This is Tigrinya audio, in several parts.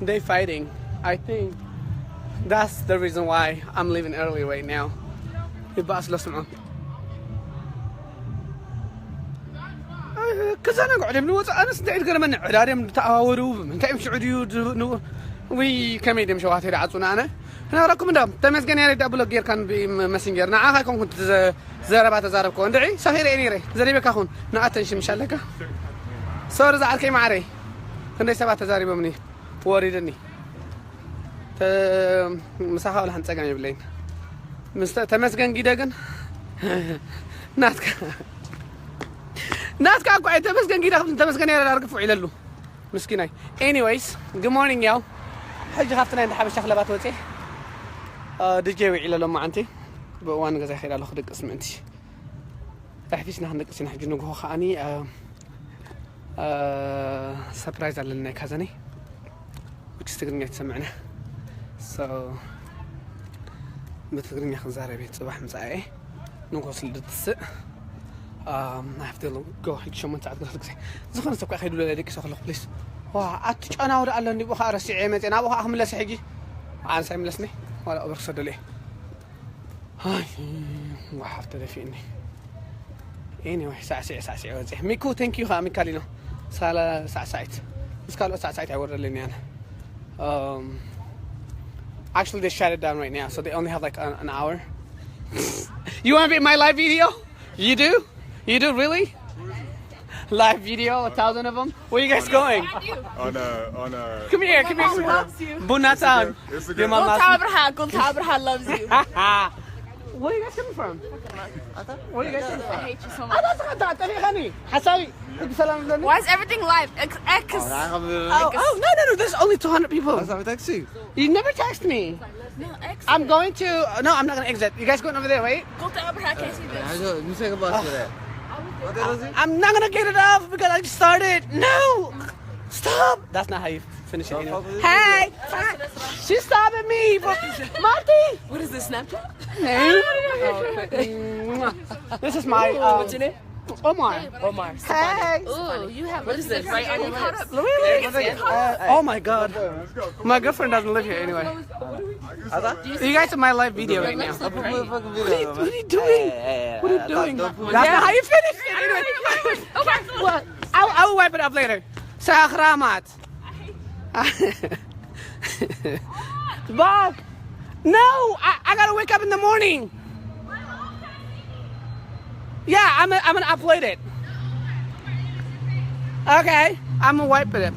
They fighting. I think that's the reason why I'm leaving early right now. ይባኣስ ለስምዖ ክዘናግዑ ድም ንወፅእ ኣነስ እንታይ ኢድ ገረመኒ ዕዳድም ተኣዋወሩ ምንታይ እዮም ሽዑ ድዩ ዊ ከመይ ድም ሸዋት ሄደ ዓፁና ኣነ ነረኩም እንዳ ተመስገን ያሬዳ ብሎ ጌርካን ብመሰንጀር ንዓኻ ይኮንኩን ዘረባ ተዛረብከ እንድዒ ሰኺረ እየ ነይረ ዘሪበካ ኹን ንኣተንሽን ምሽ ኣለካ ሶሪ ዝዓርከይ ማዕረይ ክንደይ ሰባት ተዛሪቦምኒ ወሪድኒ ምሳኻ ወላ ሓንቲ ጸገም የብለይን ምስ ተመስገን ጊደ ግን ናትካ ናትካ እኮ ተመስገን ጊደ ተመስገን ያሬዳ ርግፍ ውዒለሉ ምስኪናይ anyways good morning ያው ሕጂ ካብቲ ናይ ሓበሻ ክለባት ወፅየ ድጄ ውዒለ ሎማዓንቲ ብእዋን ገዛ ይኸይድ ኣለኹ ድቅስ ምእንቲ ኣሕፊስና ክንደቅስ ኢና ሕጂ ንግሆ ከዓኒ surprise ኣለኒ ናይ ካዘነይ which is ትግርኛ ትሰምዕና so ብትግርኛ ክንዛረብ እየ ፅባሕ ምፃኤ ንግሆ ስለ ድትስእ I have to go ሕጂ ሸሞንተ ሰዓት ግዜ ዝኾነ ሰብ ከዓ ከይዱ ለለ ደቂሰ ከለኹ please ዋ ኣቲ ጨናዊ ደኣ ኣለኒ ብኡ ከዓ ረሲዐ መፅእ ናብኡ ከዓ ክምለስ ሕጂ ኣንሳ ይምለስኒ ዋላ ኦበር ክሰደሉ እየ ዋሓፍ ተደፊእኒ anyway ሳዕሲዕ ሳዕሲዕ ወፅእ ሚኩ thank you ከዓ ሚካሊኖ ሳላ ሳዕሳዒት ምስ ካልኦት ሳዕሳዒት ኣይወረለኒ ኣነ um, actually they shut it down right now so they only have like an, an hour you want to be in my live video you do you do really live video a thousand of them where you guys going on a on a come here come here Loves you. Buna town It's a Your good mom Gulta loves Abraha, Gulta Abraha loves you. Where you guys coming from? Where you guys coming I from? Hate you so I much. don't know. ጠሪኻኒ ሓሳዊ ሕጂ ሰላም ዘለኒ Why is everything live? X. X. Oh, oh, no, no, no. There's only two hundred people. That's how we text you. You never text me. No, X. I'm going to. No, I'm not going to exit. You guys going over there, right? Gulta Abraha, can't see this. I don't, you take a bus for that. What the hell is it? I'm not going to get it off because I just started. No! Stop! That's not how you finish it. Anyway. fuck with Hey! She's stopping me! But Marty! What is this, Snapchat? This is my. Um, What's your name? Omar. Omar. Hey! Ooh, you have what is this? Right on your lips. Really? Uh, oh my god. My girlfriend doesn't live here anyway. You guys are my live video right now. Apa pun fucking What are video you, what are you doing? What are you doing? Don't put That's not how you finish it. Anyway. What? I'll, I'll wipe it up later. Sakramat. Bob. No, I, I gotta wake up in the morning. Yeah, I'm gonna, I'm gonna upload it. Okay, I'm gonna wipe it.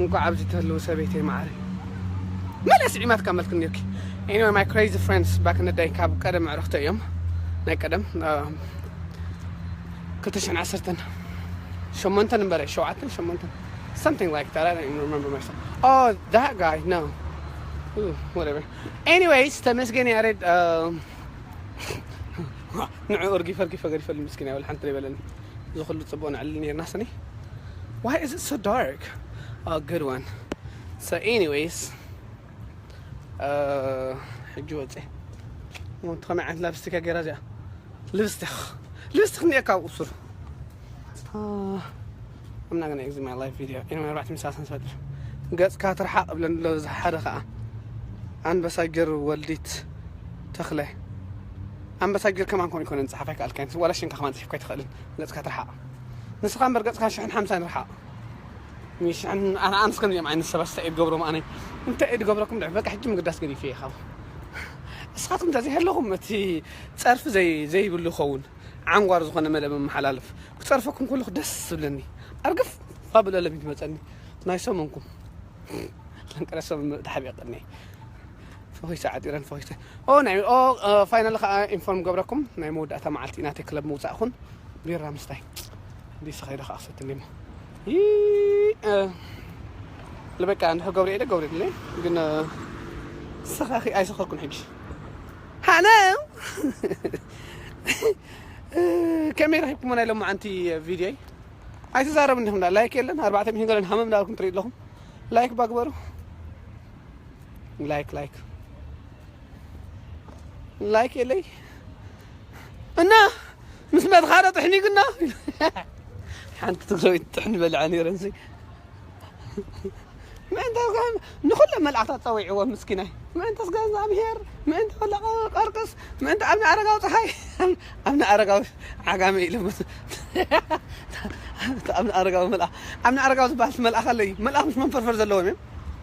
እንኳዕ ኣብዚ ተህልው ሰበይተይ ማዕረ መለስ ዒማት ካመልክ ኒርኪ anyway my crazy friends back in the day ካብ ቀደም ዕርክተ እዮም ናይ ቀደም ክልተ ሽሕን ዓሰርተን ሸሞንተን እምበረ ሸውዓተን ሸሞንተን something like that I don't even remember myself oh that guy no Ooh, whatever anyways ተመስገን ያሬድ ንዑ እርጊፈ እርጊፈ ገዲፈሉ ምስኪን ኣይበል ሓንቲ ዘይበለኒ እዚ ኩሉ ፅቡቅ ንዕልል ነርና ስኒ why is it so dark oh good one so anyways ሕጂ ወፀ ከመይ ዓይነት ላብስቲክ ገራ እዚኣ ልብስቲክ ልብስቲክ እኒአ ካብ ቁሱር I'm not gonna exit my live video. Anyway, ኣርባዕተ ሚሳሳን ሰጥ ገጽካ ትርሓቕ እብለኒ ኣሎ እዚ ሓደ ኸዓ ኣንበሳጀር ወልዲት ተኽለ ኣንበሳጀር ከማን ኮን ይኮነን ጸሓፍ ኣይከኣልካን ዋላ ሽንካ ከማን ጽሒፍካ ኣይትኽእልን ገጽካ ትርሓቕ ንስኻ እምበር ገጽካ ሽሕን ሓምሳን ርሓቕ ሽሕን ኣነ ኣንስ ከምዚኦም ዓይነት ሰባት እንታይ እድገብሮም ኣነ እንታይ እድገብረኩም ድሕ በቃ ሕጂ ምግዳስ ገዲፍ እየ ካብ እስኻትኩም እንተዘይሃለኹም እቲ ጸርፊ ዘይብሉ ይኸውን ዓንጓር ዝኾነ መደብ መመሓላልፍ ክፀርፈኩም ከለኹ ደስ ዝብለኒ ኣርግፍ ፋብለ ለሚት መፀኒ ናይ ሰሙንኩም ለንቀረ ሰሙን ምእቲ ሓቢቐኒ ፈኺሰ ዓጢረን ፈኺሰ ኦ ናይ ኦ ፋይናል ከዓ ኢንፎርም ገብረኩም ናይ መወዳእታ መዓልቲ ናተይ ክለብ ምውፃእኹን ቢራ ምስታይ እንዲስ ኸይደ ከዓ ክሰትኒ እሞ ልበቃ እንድሕር ገብረ ኢለ ገብረ ኢለ ግን ስኻኺ ኣይሰኸርኩን ሕጂ ሃለው ከመይ ረኺብኩሞ ናይ ሎማዓንቲ ቪድዮይ ኣይትዛረቡ እንዲኹም ዳ ላይክ የለን ኣርባዕተ ሚሽን ገለን ሃመም እንዳልኩም ትርኢ ኣለኹም ላይክ ባግበሩ ላይክ ላይክ ላይክ የለይ እና ምስ መትኻዶ ጥሕኒ ግና ሓንቲ ትግራዊት ጥሕኒ በልዓ ነይረንሲ ምእንተ ንኹሎም መልኣኽታት ጸዊዕዎም ምስኪናይ። ምእንተ ስጋ እግዚኣብሔር፣ ምእንተ ወለቐ ቀርቅስ፣ ምእንተ ኣብነ ኣረጋዊ ጸሓይ፣ ኣብነ ኣረጋዊ ዓጋመ ኢለ ምስ-፣ ኣብነ ኣረጋዊ መልኣኽ፣ ኣብነ ኣረጋዊ ዝበሃል መልኣኽ ኣለዩ። መልኣኽ ምስ መንፈርፈር ዘለዎም እዮም።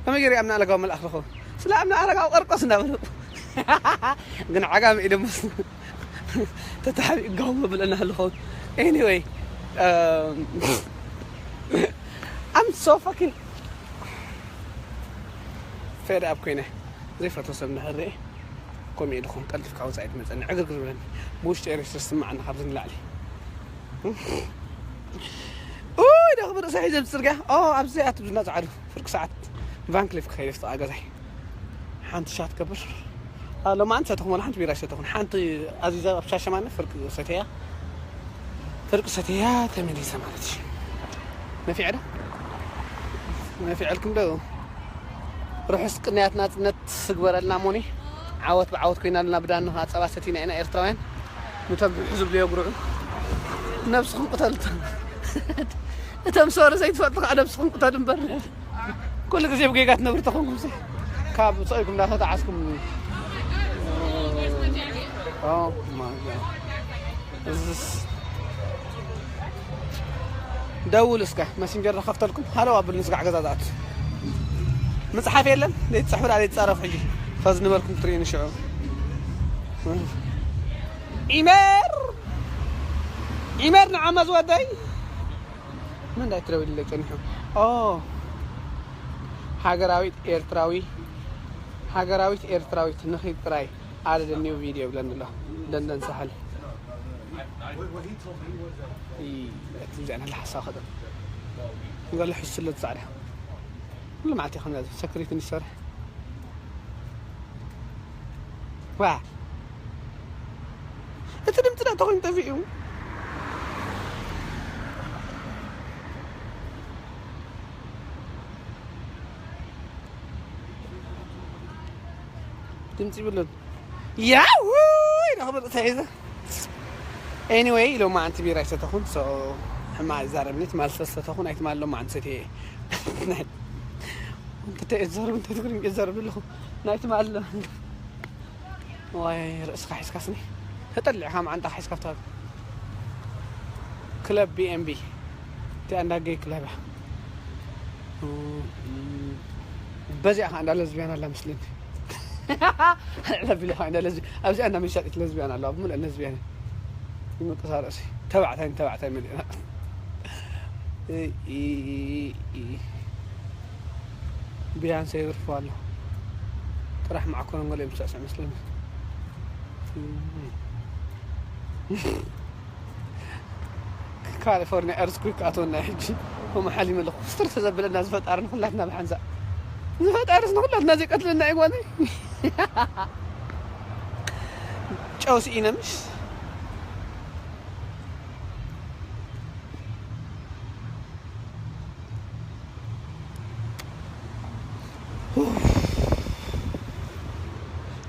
ከመይ ገይሩ ኣብነ ኣረጋዊ መልኣኽ ዝኸውን? ስለ ኣብነ ኣረጋዊ ቀርቅስ እንዳበሉ። ግን ዓጋመ ኢለ ምስ-፣ ተታሓቢኡ ጋው ብለና ኣለኹ። Anyway, um, I'm so fucking fed up ኮይነ። ዘይፈትዎ ሰብ እንድሕር ርኤ፣ ከምኡ ኢሉ ኹን ቀልጢፍካ ወጻኢ ትመጸኒ፣ ዕግርግር ብለኒ። ብውሽጢ ኤርትራ ዝስምዓኒ ካብዚ ንላዕሊ። ኡይ፣ ደኽቢ ርእሰ ሒዘ ብጽርግያ። ኦ፣ ኣብዚ ኣትብዝና ጻዕዱ። ፍርቂ ሰዓት ቫንክሊፍ ክኸይድ ፍጥቓ ገዛይ። ሓንቲ ሻት ገብር። ኣ፣ ሎማዓንቲ ሰተኹም፣ ወላ ሓንቲ ቢራ ኣይሰተኹን። ሓንቲ ኣዚዛ ኣብ ሻሸማነ ፍርቂ ሰተያ። ፍርቂ ሰተያ ተመሊሰ ማለት እዩ። ነፊዐ ዶ? ነፊዐልኩም ዶ? ርሑስ ቅንያት ናጽነት ስግበረልና ሞኒ። ዓወት ብዓወት ኮይና ኣለና። ብዳኒ ኸዓ ጸባ ሰቲና ኢና ኤርትራውያን። ነቶም ሕሑ ዝብሉ የጉርዑ። ነብስኹም ቅተሉ። እቶም ሶሪ ዘይትፈልጡ ኸዓ ነብስኹም ቅተሉ እምበር። ኩሉ ግዜ ብጌጋ ትነብሩ ተኾንኩም ሲ፣ ካብ ስቕ ኢልኩም እንዳተጣዓስኩም። Oh my God. እዝስ ደውል እስከ፣ መሲንጀር ከፍተልኩም። ሃሎ ኣብሉ፣ ንዝጋዕ ገዛ ዝኣቱ። ምጽሓፍ የለን፣ ዘይትጽሕፉ ደኣ ዘይትጻረፉ። ሕጂ ፈዝ ንበልኩም ክትርእዩኒ ሽዑ። ዒመር፣ ዒመር ንዓመት ወደይ። ምን እንዳይትደውልለይ ጸኒሑ? ኦ፣ ሃገራዊት ኤርትራዊ፣ ሃገራዊት ኤርትራዊት ንኺድ ጥራይ ኣለ the new video ብለኒ ኣሎ። ደንደን ሳሕል። ይ-፣ እቲ ብዚኣ ናላ ሓሳብ ከደ። ንገለ ሕስለት ጻዕዳ። ኩሉ መዓልቲ ከምዚ ሰክሪት ንሰርሕ። ዋ። እቲ ድምፂ ዳ ተኾይኑ ጠፊኡ። ድምፂ ይብሉን። ያው! ኢለ ክብል ተሒዘ። Anyway፣ ሎማዓንቲ ቢራ ኣይሰተኹን፣ so ሕማቕ ይዛረብኒ። ትማል ስለ ዝሰተኹ ናይ ትማል ሎማዓንቲ ሰትየ እየ። እንታይ እየ ዝዛረብ፣ እንታይ ትግርኛ እየ ዝዛረብ ዘለኹ? ናይ ትማል፣ ዋይ፣ ርእስኻ ሒዝካስኒ። ተጠሊዕካ መዓንጣኻ ሒዝካ ብታብ። ክለብ ቢ ኤም ቢ። እቲኣ እንዳ ገይ ክለብ እያ። በዚኣ ኸዓ እንዳ ለዝቢያን ኣላ መስለኒ። ለቢለ ኸዓ እንዳ ለዝቢ-፣ ኣብዚኣ እንዳ መሻጢት ለዝቢያን ኣላ። ኣብ ምልአን ለዝቢያን እዩ። ይምንቅሳቐስ እዩ። ተባዕታይ ንተባዕታይ መሊእና። እ-፣ ኢ-፣ ኢ-፣ ኢ-፣ ቢያንሰ ይርፎ ኣሎ። ጥራሕ ማዕኮረን ገለ ይምሰዕስዕ መስለኒ። ካሊፎርኒያ ኤርትኩክ ኣትወና ሕጂ። ከምኡ ሓሊመ ኣለኹ። ፍስትር ተዘብለና ዝፈጣሪ ንኹላትና ብሓንሳእ። ዝፈጣርስ ንኹላትና ዘይቀትለና እዩ ጓለይ። ጨው ስኢነ ምሽ?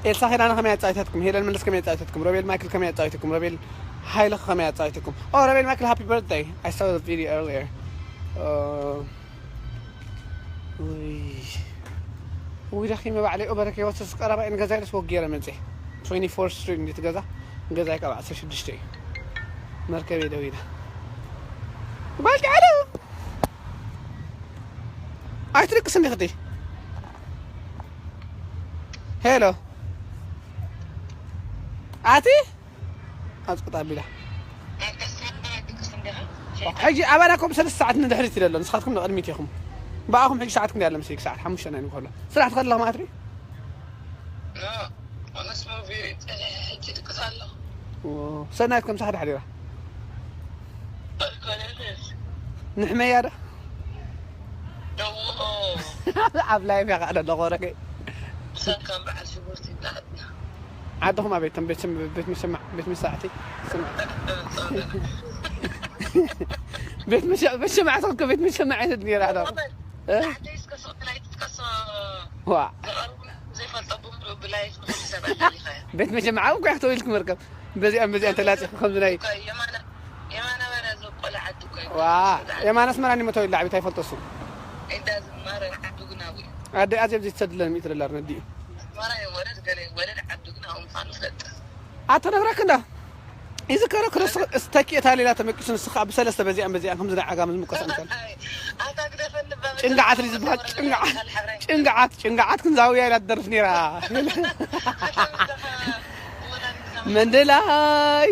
ኤልሳ ኪዳነ ከመይ ኣጻዊታትኩም? ሄለን መለስ ከመይ ኣጻዊታትኩም? ሮቤል ማይክል ከመይ ኣጻዊትኩም? ሮቤል ሃይለ ከመይ ኣጻዊትኩም? ኦ፣ ሮቤል ማይክል ሃፒ በርትደይ። I saw the video earlier. ኦ፣ ውይ። ውይ፣ ደኺመ ባዕለይ። ኦ፣ በረከ ወሰስ ቀረባ እየ ንገዛይ ደስ ወጊረ መጽየ። Twenty-fourth Street እንዴት ገዛ? ገዛይ ካብ ዓሰርተ ሽዱሽተ እዩ። መርከበይ ደው ኢለ። ጓል ቃሉ! ኣይትደቅስ እንዲኺ እቲ። ሄሎ። ኣቲ? ኣጽቅጥ ኣቢላ። ሕጂ ኣባና ኮም ሰለስተ ሰዓት ንድሕሪት እዩ ዘሎ። ንስኻትኩም ንቕድሚት ኢኹም። ብኣኹም ሕጂ ሰዓት ክንደይ ኣለ መሰለኪ? ሰዓት ሓሙሽተ ናይ ንግሆ ኣሎ። ስራሕ ትኸድ ኣለኻ ማለት ድዩ? ኦ፣ ሰናይት ከም ሳሕ ድሓዲራ። ንሕመያ ዶ? ኣብ ላይፍ እያ ከዓ ደሎ ቆረገ። ዓድኹም ኣበይ? እቶም ቤት ስም-፣ ቤት መሸማዕ-፣ ቤት መሳዕቲ? ስማ-፣ ቤት መሸ-፣ መሸማዕ ተኽኮ ቤት መሸማዕ ዓይነት ነይራ ዶ? እ? ዋ። ቤት መሸማዕ እኮ እያ ክትብል ክመርከብ። በዚኣን በዚኣን ተላጺኹ ከምዚ ናይ የማነ፣ የማነ በረ ዘቆለ ዓዲ እኮ እዩ። ዋ፣ የማነ ኣስመራ ኒመቶ ይላዕቢ እንታይ ይፈልጦ እሱ? እንዳ ዝማረ ዓዱ ግን ኣደ ኣዜብ ዘይትሰድለን ሚእቲ ዶላር ነዲኡ። ኣስመራ ይወለድ ገለ ይወለድ ዓዱ ግን ኣብኡ ምዃኑ ፈጥ። ኣቶ ነግረክ እንዳ ይዝከረ ክርስቶስ እስተኪ እታ ሌላ ተመቂሱ ንስኻ ብሰለስተ በዚኣን በዚኣን ከምዚ ናይ ዓጋም ዝምቀስ ኣምሳል። ኣታ ግደፈኒ ባበ ጭንጋዓት ድዩ ዝበሃል? ጭንጋዓት፣ ጭንጋዓት፣ ጭንጋዓት ክንዛውያ ኢላ ትደርፍ ነይራ። መንደላይ፣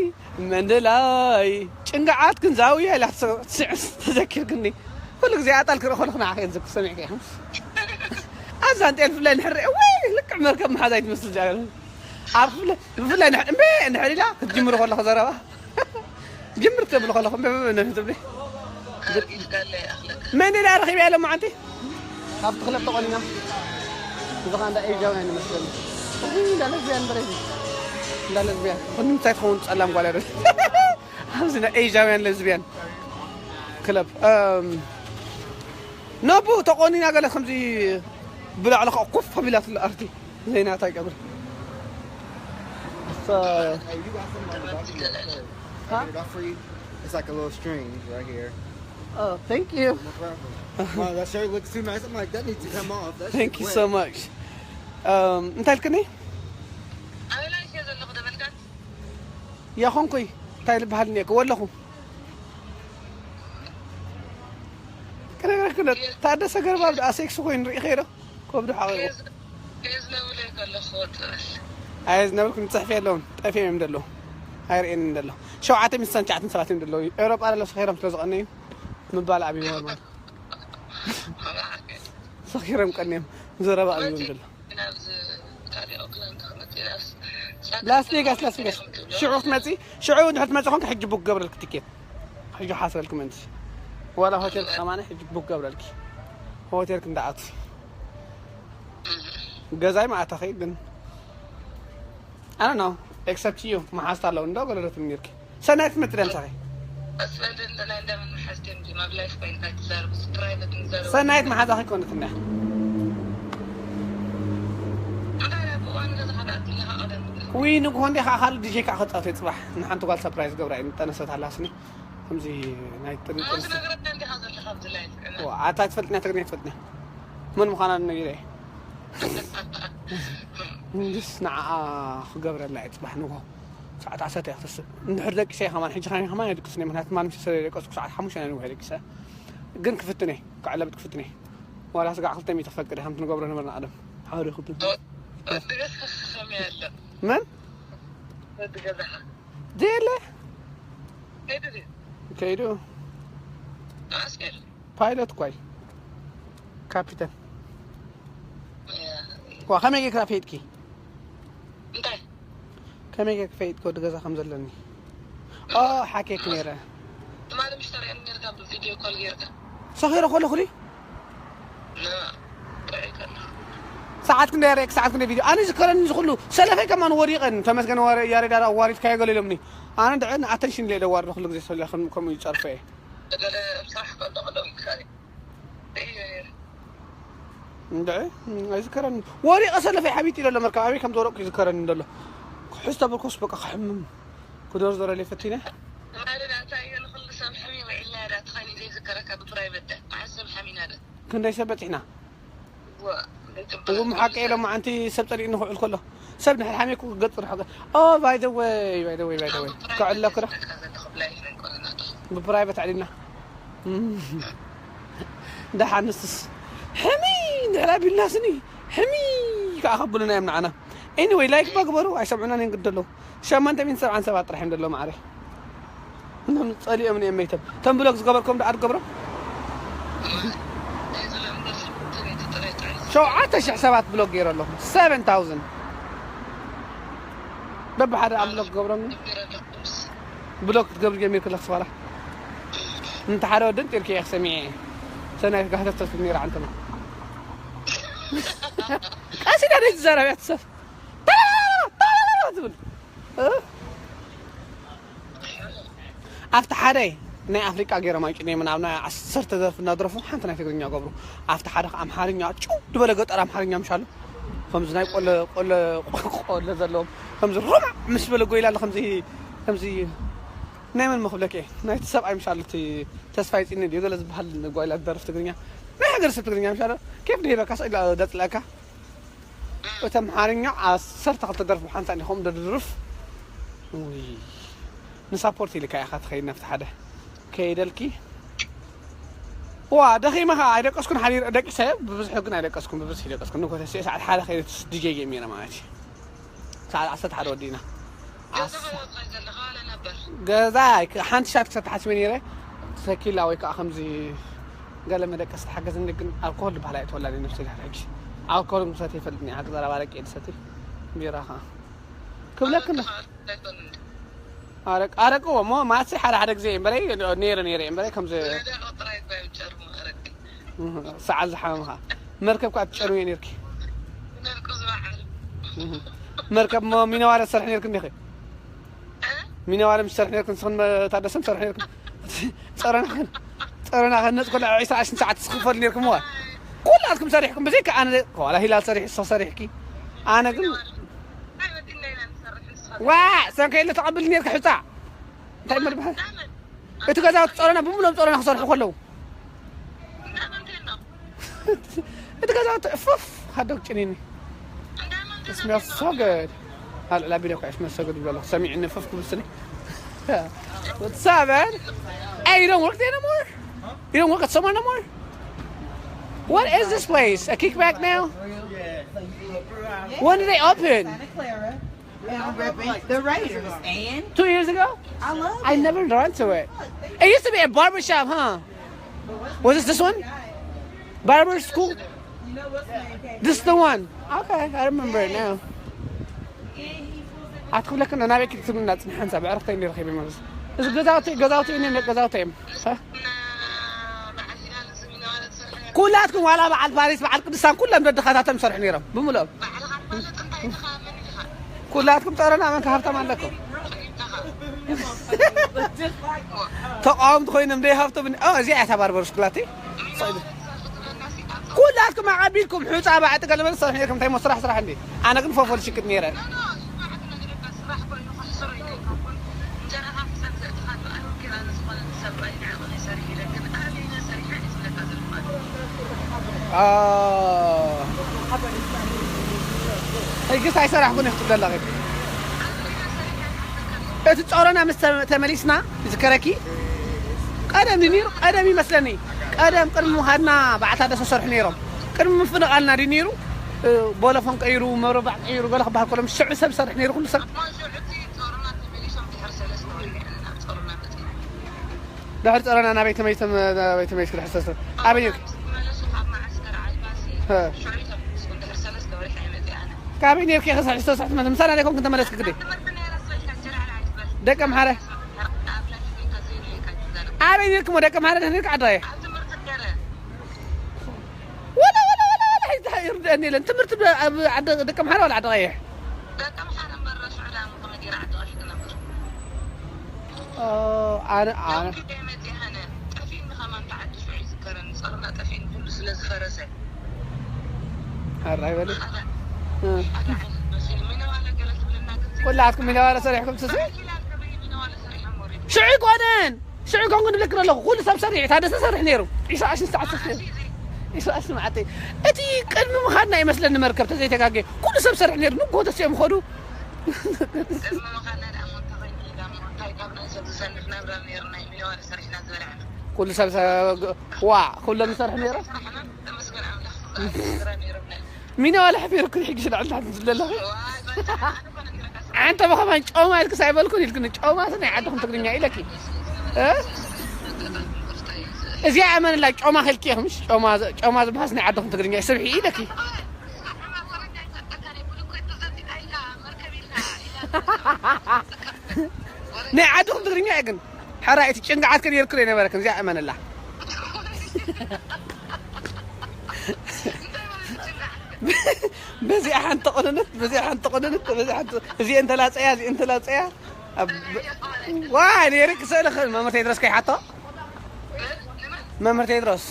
መንደላይ፣ ጭንጋዓት ክንዛውያ ኢላ ትስዕስ ተዘኪርክኒ። ኩሉ ግዜ ኣጣል ክርኢ ከለኹ ንዓኺ እየ ዝዝክር፣ ሰሚዕኪ ኢኺ። ኣዛ እንጤል ብፍላይ ንሕር ወይ ልክዕ መርከብ መሓዛይ ትመስል ጃ-፣ ኣብ ብፍላይ፣ ብፍላይ ንሕ-፣ እምበ እንድሕር ኢላ ክትጅምር ከለኹ ዘረባ። ጅምር ክትብል ከለኹ እምበ፣ እምበ፣ እምበ ትብሊ። ኣርጊፍካለ ይኣኽለካ። መን ኢላ ረኺበያ ሎማዓንቲ? ኣብቲ ክለብ ተቆኒና። እዚ ኸኣ እንዳ ኤዥያውያን ይመስለኒ። እዚ እንዳ ለዝብያን በለ። እንዳ ለዝብያን። ኩሉ ምንታይ ትኸውን ጸላም ጓል ኣይደል? ኣብዚ ናይ ኤዥያውያን ለዝብያን ክለብ። እም፣ ነቡ ተቆኒና ገለ ከምዚ ብላዕሊ ኸኣ ኮፍ ኣቢላትሉ ኣርቲ። ዘይናታ ይቀብል። So, Hey, you got something on the back of your shirt. Huh? Get it off for you. It's like a little string right here. Oh, thank you. No problem. Wow, that shirt looks too nice. I'm like, that needs to come off. That Thank shit you wet. So much. Um, እንታይ ኢልክኒ? ኣበይ ላይፍ እየ ዘለኹ ተመልካች? ያኾንኩይ እንታይ ልበሃል እኒኦ ክወለኹ ከነገረክነ ታደሰ ገርባብ ደኣ ሴክስ ኮይኑ ርኢ ከይዶ ከብዱ ሓቂቑ ፌዝ ነብለ ከለኹ ወጥረስ ኣየ ዝነበርኩ ንፅሕፍ የለውን ጠፊኦም እዮም ደለዉ ኣይርእየን ደሎ ሸውዓተ ሚእቲ ሰንቻዕትን ሰባት እዮም ደለዉ ኤውሮጳ ደሎ ሰኺሮም ስለ ዝቐነዩ ምባል ኣብይዎም ማለት ሰኺሮም ቀኒዮም ዘረባ ኣብይዎም ደሎ ላስ ቬጋስ ላስ ቬጋስ ሽዑ ክትመፂ ሽዑ ድሕር ትመፂ ኮንክ ሕጂ ቡክ ገብረልክ ትኬት ሕጂ ሓስበልክ መንትሽ ዋላ ሆቴል ከማነ ሕጂ ቡክ ገብረልኪ ሆቴል ክንዳኣት ገዛይ ማእታኺ ግን ኣነ ነው ኤክሰፕት ዩ መሓዝት ኣለዉ እንዶ ገለለትም ኔርኪ ሰናይት መጥደም ሳኺ ኣስበልድ እንተላይ እንደምን መሓዝት እዮም ዲማ ብላይፍ ኮይንካ ትዛረብ ፕራይቬት ንዛረብ ሰናይት መሓዛኺ ኮነት እንዳ እንታይ ብእዋን ገዛ ካልኣት ኢኻ ቀደም ውይ ንግሆ እንዴ ከዓ ካልእ ዲጄ ከዓ ክፃወት እየ ፅባሕ ንሓንቲ ጓል ሰፕራይዝ ገብራ እየ ጠነሰት ኣላስኒ ከምዚ ናይ ጥርጥር ዝነግረና እንዲኻ ዘለኻ ኣብዚ ላይፍ ዕመ ኣታ ትፈልጥና ትግርኛ ትፈልጥና መን ምዃና ነጊረ እንድስ ንዓኣ ክገብረላ እየ ፅባሕ ንግሆ ሰዓት ዓሰርተ እያ ክትስእ እንድሕር ደቂሰ እየ ከማን ሕጂ ከማን ከማን ኣይድቅስን እየ ምክንያቱ ማንም ስለ ዘይደቀስኩ ሰዓት ሓሙሽተ ናይ ንግሆ ደቂሰ ግን ክፍትን እየ ክዕለብት ክፍትን እየ ዋላ ስጋዕ ክልተ ሚእቲ ክፈቅድ እየ ከምቲ ንገብሮ ነበርና ቀደም ሓደ ክልተ ድረስ ከኸኸም ያለ መን ወዲ ገዛኻ ዘየለ ከይዱ ድዩ ከይዱ ኣስኬል ፓይለት እኳይ ካፒተን ዋ ከመይ ጌርካ ፈይጥኪ እንታይ ከመይ ጌርኪ ፈይጥኪ ወዲ ገዛ ከም ዘለኒ ኦ ሓኬክ ነይረ ትማሊ ምሽ ተሪአኒ ጌርካ ብቪድዮ ኮል ጌርካ ሰኺረ ከለኹ ድዩ ና ጥዑይ ከለኻ ሰዓት ክንደይ ሬክ ሰዓት ክንደይ ቪድዮ ኣነ ዝከረኒ ዝኩሉ ሰለፈይ ከማን ወዲቐን ተመስገን ወረ- ያሬድ ኣረ ኣዋሪድካዮ ገለ ኢሎምኒ ኣነ ድዕን ኣተንሽን ለ ደዋርዶ ኩሉ ግዜ ሰለ ከም- ከምኡ ይፀርፈ እየ ገለ ስራሕ ከሎ ከሎ ይካል እዩ እንድዒ ኣይዝከረኒ ወዲቐ ሰለፈይ ሓቢጥ ኢለ ኣሎ መርከብ ኣበይ ከም ዝወደቕኩ ይዝከረኒ እንደሎ ክሕዝ ተበልኮስ በቃ ክሕምም ክደርዘረለይ ፈቲነ ማለት ኣንታ እየ ንኩሉ ሰብ ሓሚመ ኢልና ዳ ትኸኒ ዘይዝከረካ ብፕራይቨት ዳ መዓስ ሰብ ሓሚና ዳ ክንደይ ሰብ በፂሕና ዋ እዎም ሓቂ ኢሎም መዓንቲ ሰብ ፀሊእኒ ክውዕል ከሎ ሰብ ድሕር ሓሚኩ ክገፅ ርሕቀ ኦ ባይ ዘ ወይ ባይ ዘ ወይ ባይ ዘ ወይ ክዕለኩ ዶ ዘለኹ ብላይፍ ነንቆለናቶ ብፕራይቨት ኣዕሊልና ደሓንስስ ሕሚ እንድሕር ኣቢልናስኒ ሕሚ ከዓ ከብሉና እዮም ንዓና ኤኒወይ ላይክ ባ ግበሩ ኣይሰምዑናን እዮም ግዲ ኣለዉ ሸማንተ ሚእቲ ሰብዓን ሰባት ጥራሕ እዮም ዘለዉ ማዕረ እኖም ፀሊኦም እዮም መይቶም እቶም ብሎግ ዝገበርኩም ደኣ ትገብሮም ሸውዓተ ሽሕ ሰባት ብሎግ ገይረ ኣለኹ ሰቨን ታውዘንድ በብሓደ ኣብ ብሎግ ክገብሮም ብሎክ ክትገብሪ ጀሚርኪ ኣለክ ስባላ እንተ ሓደ ወዲ እንጢርኪ እየ ክሰሚዐ እየ ሰናይት ጋህተት ተስብ ነይራ ዓንተማ ቀሲዳ ደይ ትዛረብ እያ ትሰፍ ትብል እ? ኣብቲ ሓደ ናይ ኣፍሪቃ ገይሮም ኣይጭነዮም ናብ ናይ ዓሰርተ ዘርፊ እናድረፉ ሓንቲ ናይ ትግርኛ ገብሩ ኣብቲ ሓደ ከዓ ኣምሓርኛ ጭው ዝበለ ገጠር ኣምሓርኛ ምሻሉ ከምዚ ናይ ቆለ ቆለ ቆለ ዘለዎም ከምዚ ሩማዕ ምስ በለ ጎይላ ኣሎ ከምዚ ከምዚ ናይ መን መኽብለክ እየ ናይቲ ሰብኣይ ምሻሉ እቲ ተስፋ ይፅኒ ድዩ ገለ ዝበሃል ጓይላ ዝደርፍ ትግርኛ ናይ ሃገር ሰብ ትግርኛ ምሻሎ ኬፍ ደሂበካ ስኢላ ደጽለካ። እቲ ኣምሓርኛ ዓሰርተ ክልተ ደርፊ ሓንሳ እንዲኹም ደድርፍ። ውይ፣ ንሳፖርት ኢልካ ኢኻ ትኸይድ ናብቲ ሓደ ከይደልኪ። ዋ፣ ደኺመ ኸዓ ኣይደቀስኩን ሓዲር ደቂሰ። ብብዝሒ ግን ኣይደቀስኩን፣ ብብዝሒ ኣይደቀስኩን። ንኮተሲ ሰዓት ሓደ ከይደ ዲጄ ጌም ነይረ ማለት እዩ። ሰዓት ዓሰርተ ሓደ ወዲእና። ገዛ ዓስ- በለጽ ዘለኻ ዋላ ነበር? ገዛ ኣይክ-፣ ሓንቲ ሻት ክሰተ ሓሲበ ነይረ። ተኪላ ወይ ከዓ ከምዚ ገለ መደቀስ ተሓገዝኒ፣ ግን ኣልኮሆል ዝበሃል ኣይተወላኒ ነብሰይ ድሕሪ ሕጂ። ኣልኮሆል ምሰት ይፈልጥኒ፣ ዓዲ ዘረባ ኣረቂ እየ ዝሰቲ። ቢራ ኸዓ ክብለክን። ኣረቂ፣ ኣረቂ እሞ ማሲ ሓደ ሓደ ግዜ እምበረይ ነይረ፣ ነይረ እምበረይ ከምዚ። ወለደ ጥራይ እኮ እዮም ጨርሙ ኣረቂ። እህ፣ ሰዓል ዝሓመምኻ መርከብ ከዓ ትጨርምዮ ነይርኪ። ነርቁ ዝበዓል። እህ፣ መርከብ እሞ ሚነዋለ ትሰርሒ ነይርክ እንዲኺ። ሚነዋለ ምስ ትሰርሒ ነይርክ፣ ንስኽን ታደሰን ትሰርሒ ነይርክ። ጸረና ኸን-፣ ጸረና ከነጽ ኮላ ዒስራ ሽን ሰዓት ትስኽፈሉ ነይርኩም። ዋ፣ ኩላትኩም ሰሪሕኩም፣ ብዘይካ ኣነ። ዋላ ሂላል ሰሪሕ፣ እሶ ሰሪሕኪ። ኣነ ግን፣ ዋ፣ ሰንከ ኢለ ተቐብል ነይርክ ሕጻ። እንታይ መድብሓ? እቲ ገዛውቲ ጸረና፣ ብምሎም ጸረና ክሰርሑ ከለዉ። እቲ ገዛውቲ እፍፍ፣ ሃደው ጭኒኒ። It smells so good. ኣልዕላ ቢለ እኳ it smells so good ይብሎ ኣለኹ። ሰሚዕኒ እፍፍ ክብል ስኒ። What's up, man? Hey, you don't work there no more? You don't work at Somar no more? What is this place? A kickback now? When did they open? Santa Clara. And Ripping. The Raiders. And Two years ago? I love I it. Never run to it. It used to be a barber shop, huh? Was this this one? Barber school? You know what's name came This is the one. Okay, I remember it now. ኣትኽብለክን ናበይ ክትብልና ጽንሓንሳ ብዕረፍተይ እንዲ ረኺበ ማለት። እዚ ገዛውቲ፣ ገዛውቲ እኔ ገዛውቲ እዮም። ሀ? ኩላትኩም ዋላ በዓል ፓሪስ፣ በዓል ቅዱሳን ኩሎም ደድኻታቶም ይሰርሑ ነይሮም ብምልኦም። ኩላትኩም ጸረና መን ከ ሃብታም ኣለኩም? ተቃወምቲ ኮይኖም ደይ ሃብቶም ን-፣ ኦ፣ እዚኣ እያ እታ ባርበር ስኩላቲ። ኩላትኩም ኣቐቢልኩም ሑጻ ባዕጢ ገለ መለ ትሰርሑ ነይርኩም፣ እንታይ እሞ ስራሕ ስራሕ እንዲ። ኣነ ግን ፎፎል ሽቅጥ ነይረ። አ፣ ሕጅስ ኣይሰራሕኩን እየ ክትብለላ ኸይድ። እቲ ጾሮና ምስ ተ-፣ ተመሊስና፣ ይዝከረኪ? ቀደም ድዩ ነይሩ? ቀደም ይመስለኒ። ቀደም ቅድሚ ምኻድና በዓታ ደሰ ሰርሑ ነይሮም። ቅድሚ ምፍንቓልና ድዩ ነይሩ? እ፣ ቦለፎን ቀይሩ፣ መብረባዕ ቀይሩ፣ ገለ ክበሃል ከሎ፣ ምስ ሽዑ ሰብ ሰርሕ ነይሩ፣ ኩሉ ሰብ። ድሕሪ ጾሮና ናበይ ተመሊሶም፣ ናበይ ተመሊስኪ ድሕሪ ሰለስተ? ኣበይ ነይርኪ? ሀ። ካበይ ነይርኪ? ከሰልስተ ሰዓት ማለት ምሳና ደይኮንክን ተመለስኪ ግዲ? ደቂ ኣምሓረ። ኣበይ ነይርክሞ ደቂ ኣምሓረ ድሕሪ ነይርኪ ዓዲ ቀይሕ? ወላ፣ ወላ፣ ወላ፣ ወላ፣ ሕጂ ይርድአኒ የለን። ትምህርቲ ብ-፣ ኣብ ዓዲ ደቂ ኣምሓረ ወላ ዓዲ ቀይሕ? ደቂ ኣምሓረ እምበር ሽዑ ደኣ ከመይ ገይረ ዓዲ ቀይሕ ክነብር? ኦ፣ ኣነ፣ ኣነ ደው ግደ መጺእ ሃነ። ጠፊእኒ ከማን ተዓዲ ሽዑ ይዝከረኒ። ጸርና ጠፊእኒ ኩሉ ስለ ዝፈረሰ። ኣራይ በሊ። ሓደ፣ እ። ሓደ ዓይነት መሲሉ። ሚነዋለ ገለ ትብለና ግን ኩላትኩም ሚነዋለ ሰሪሕኩም ትስእ? ኢላ ትብሊ ሚነዋለ ሰሪሖም ወሪዱ። ሽዑ ኣይኮነን። ሽዑ ኮንኩ ንብለክን ኣለኹ። ኩሉ ሰብ ሰሪሕ፣ ታደሰ ሰርሕ ነይሩ። ዒስራ ዓሽን ሰዓት ሰርሕ ነይሩ። ዒስራ ዓሽን መዓልቲ። እቲ ቅድሚ ምኻድና ይመስለኒ መርከብ ተዘይተጋጌ። ኩሉ ሰብ ሰርሕ ነይሩ። ንግሆ ተሲኦም ኸዱ። ቅድሚ ምኻድና ደኣ እሞ እንታይ ኮይኑ ኢላ እሞ እንታይ ካብ ናይ ሰብ ዝሰንፍ ናብራ ነይርና እዩ። ሚነዋለ ሰሪሕና ዝበላዕና። ኩሉ ሰብ ሰ-፣ ዋ፣ ኩሎም ይሰርሑ ነይሮም። ተመስገን ኣምላኽ። ስራሕ ነይሮም ናይ ሚነዋለ ሕፊርኩ ሕጂ ስለ ዕልታት ዝለለኺ። ዋይ፣ በቃ፣ ኣነ እኮ ነጊረካ። ኣንተ ብኸማን ጮማ ኢልክስ ኣይበልኩን ኢልክኒ። ጮማስ ናይ ዓድኹም ትግርኛ ኢለኪ። እ? እዚኣ እመንላ ጮማ ከልኪ ኢኺ ምሽ? ጮማ፣ ጮማ ዝበሃስ ናይ ዓድኹም ትግርኛ እዩ። ስብሒ ኢለኪ። ናይ ዓድኹም ትግርኛ እዩ ግን። ሕራይ እቲ ጭንግዓት ከን የርክር የነበረ ከምዚኣ እመንላ። በዚኣ ሓንቲ ቆነነት፣ በዚኣ ሓንቲ ቆነነት፣ በዚኣ ሓንቲ፣ እዚኤን ተላጸያ፣ እዚኤን ተላጸያ። ኣብ-፣ ዋይ፣ ነይርክ ስእሊ ኸ-፣ መምህር ቴድሮስ ከይሓቶ? መምህር ቴድሮስ።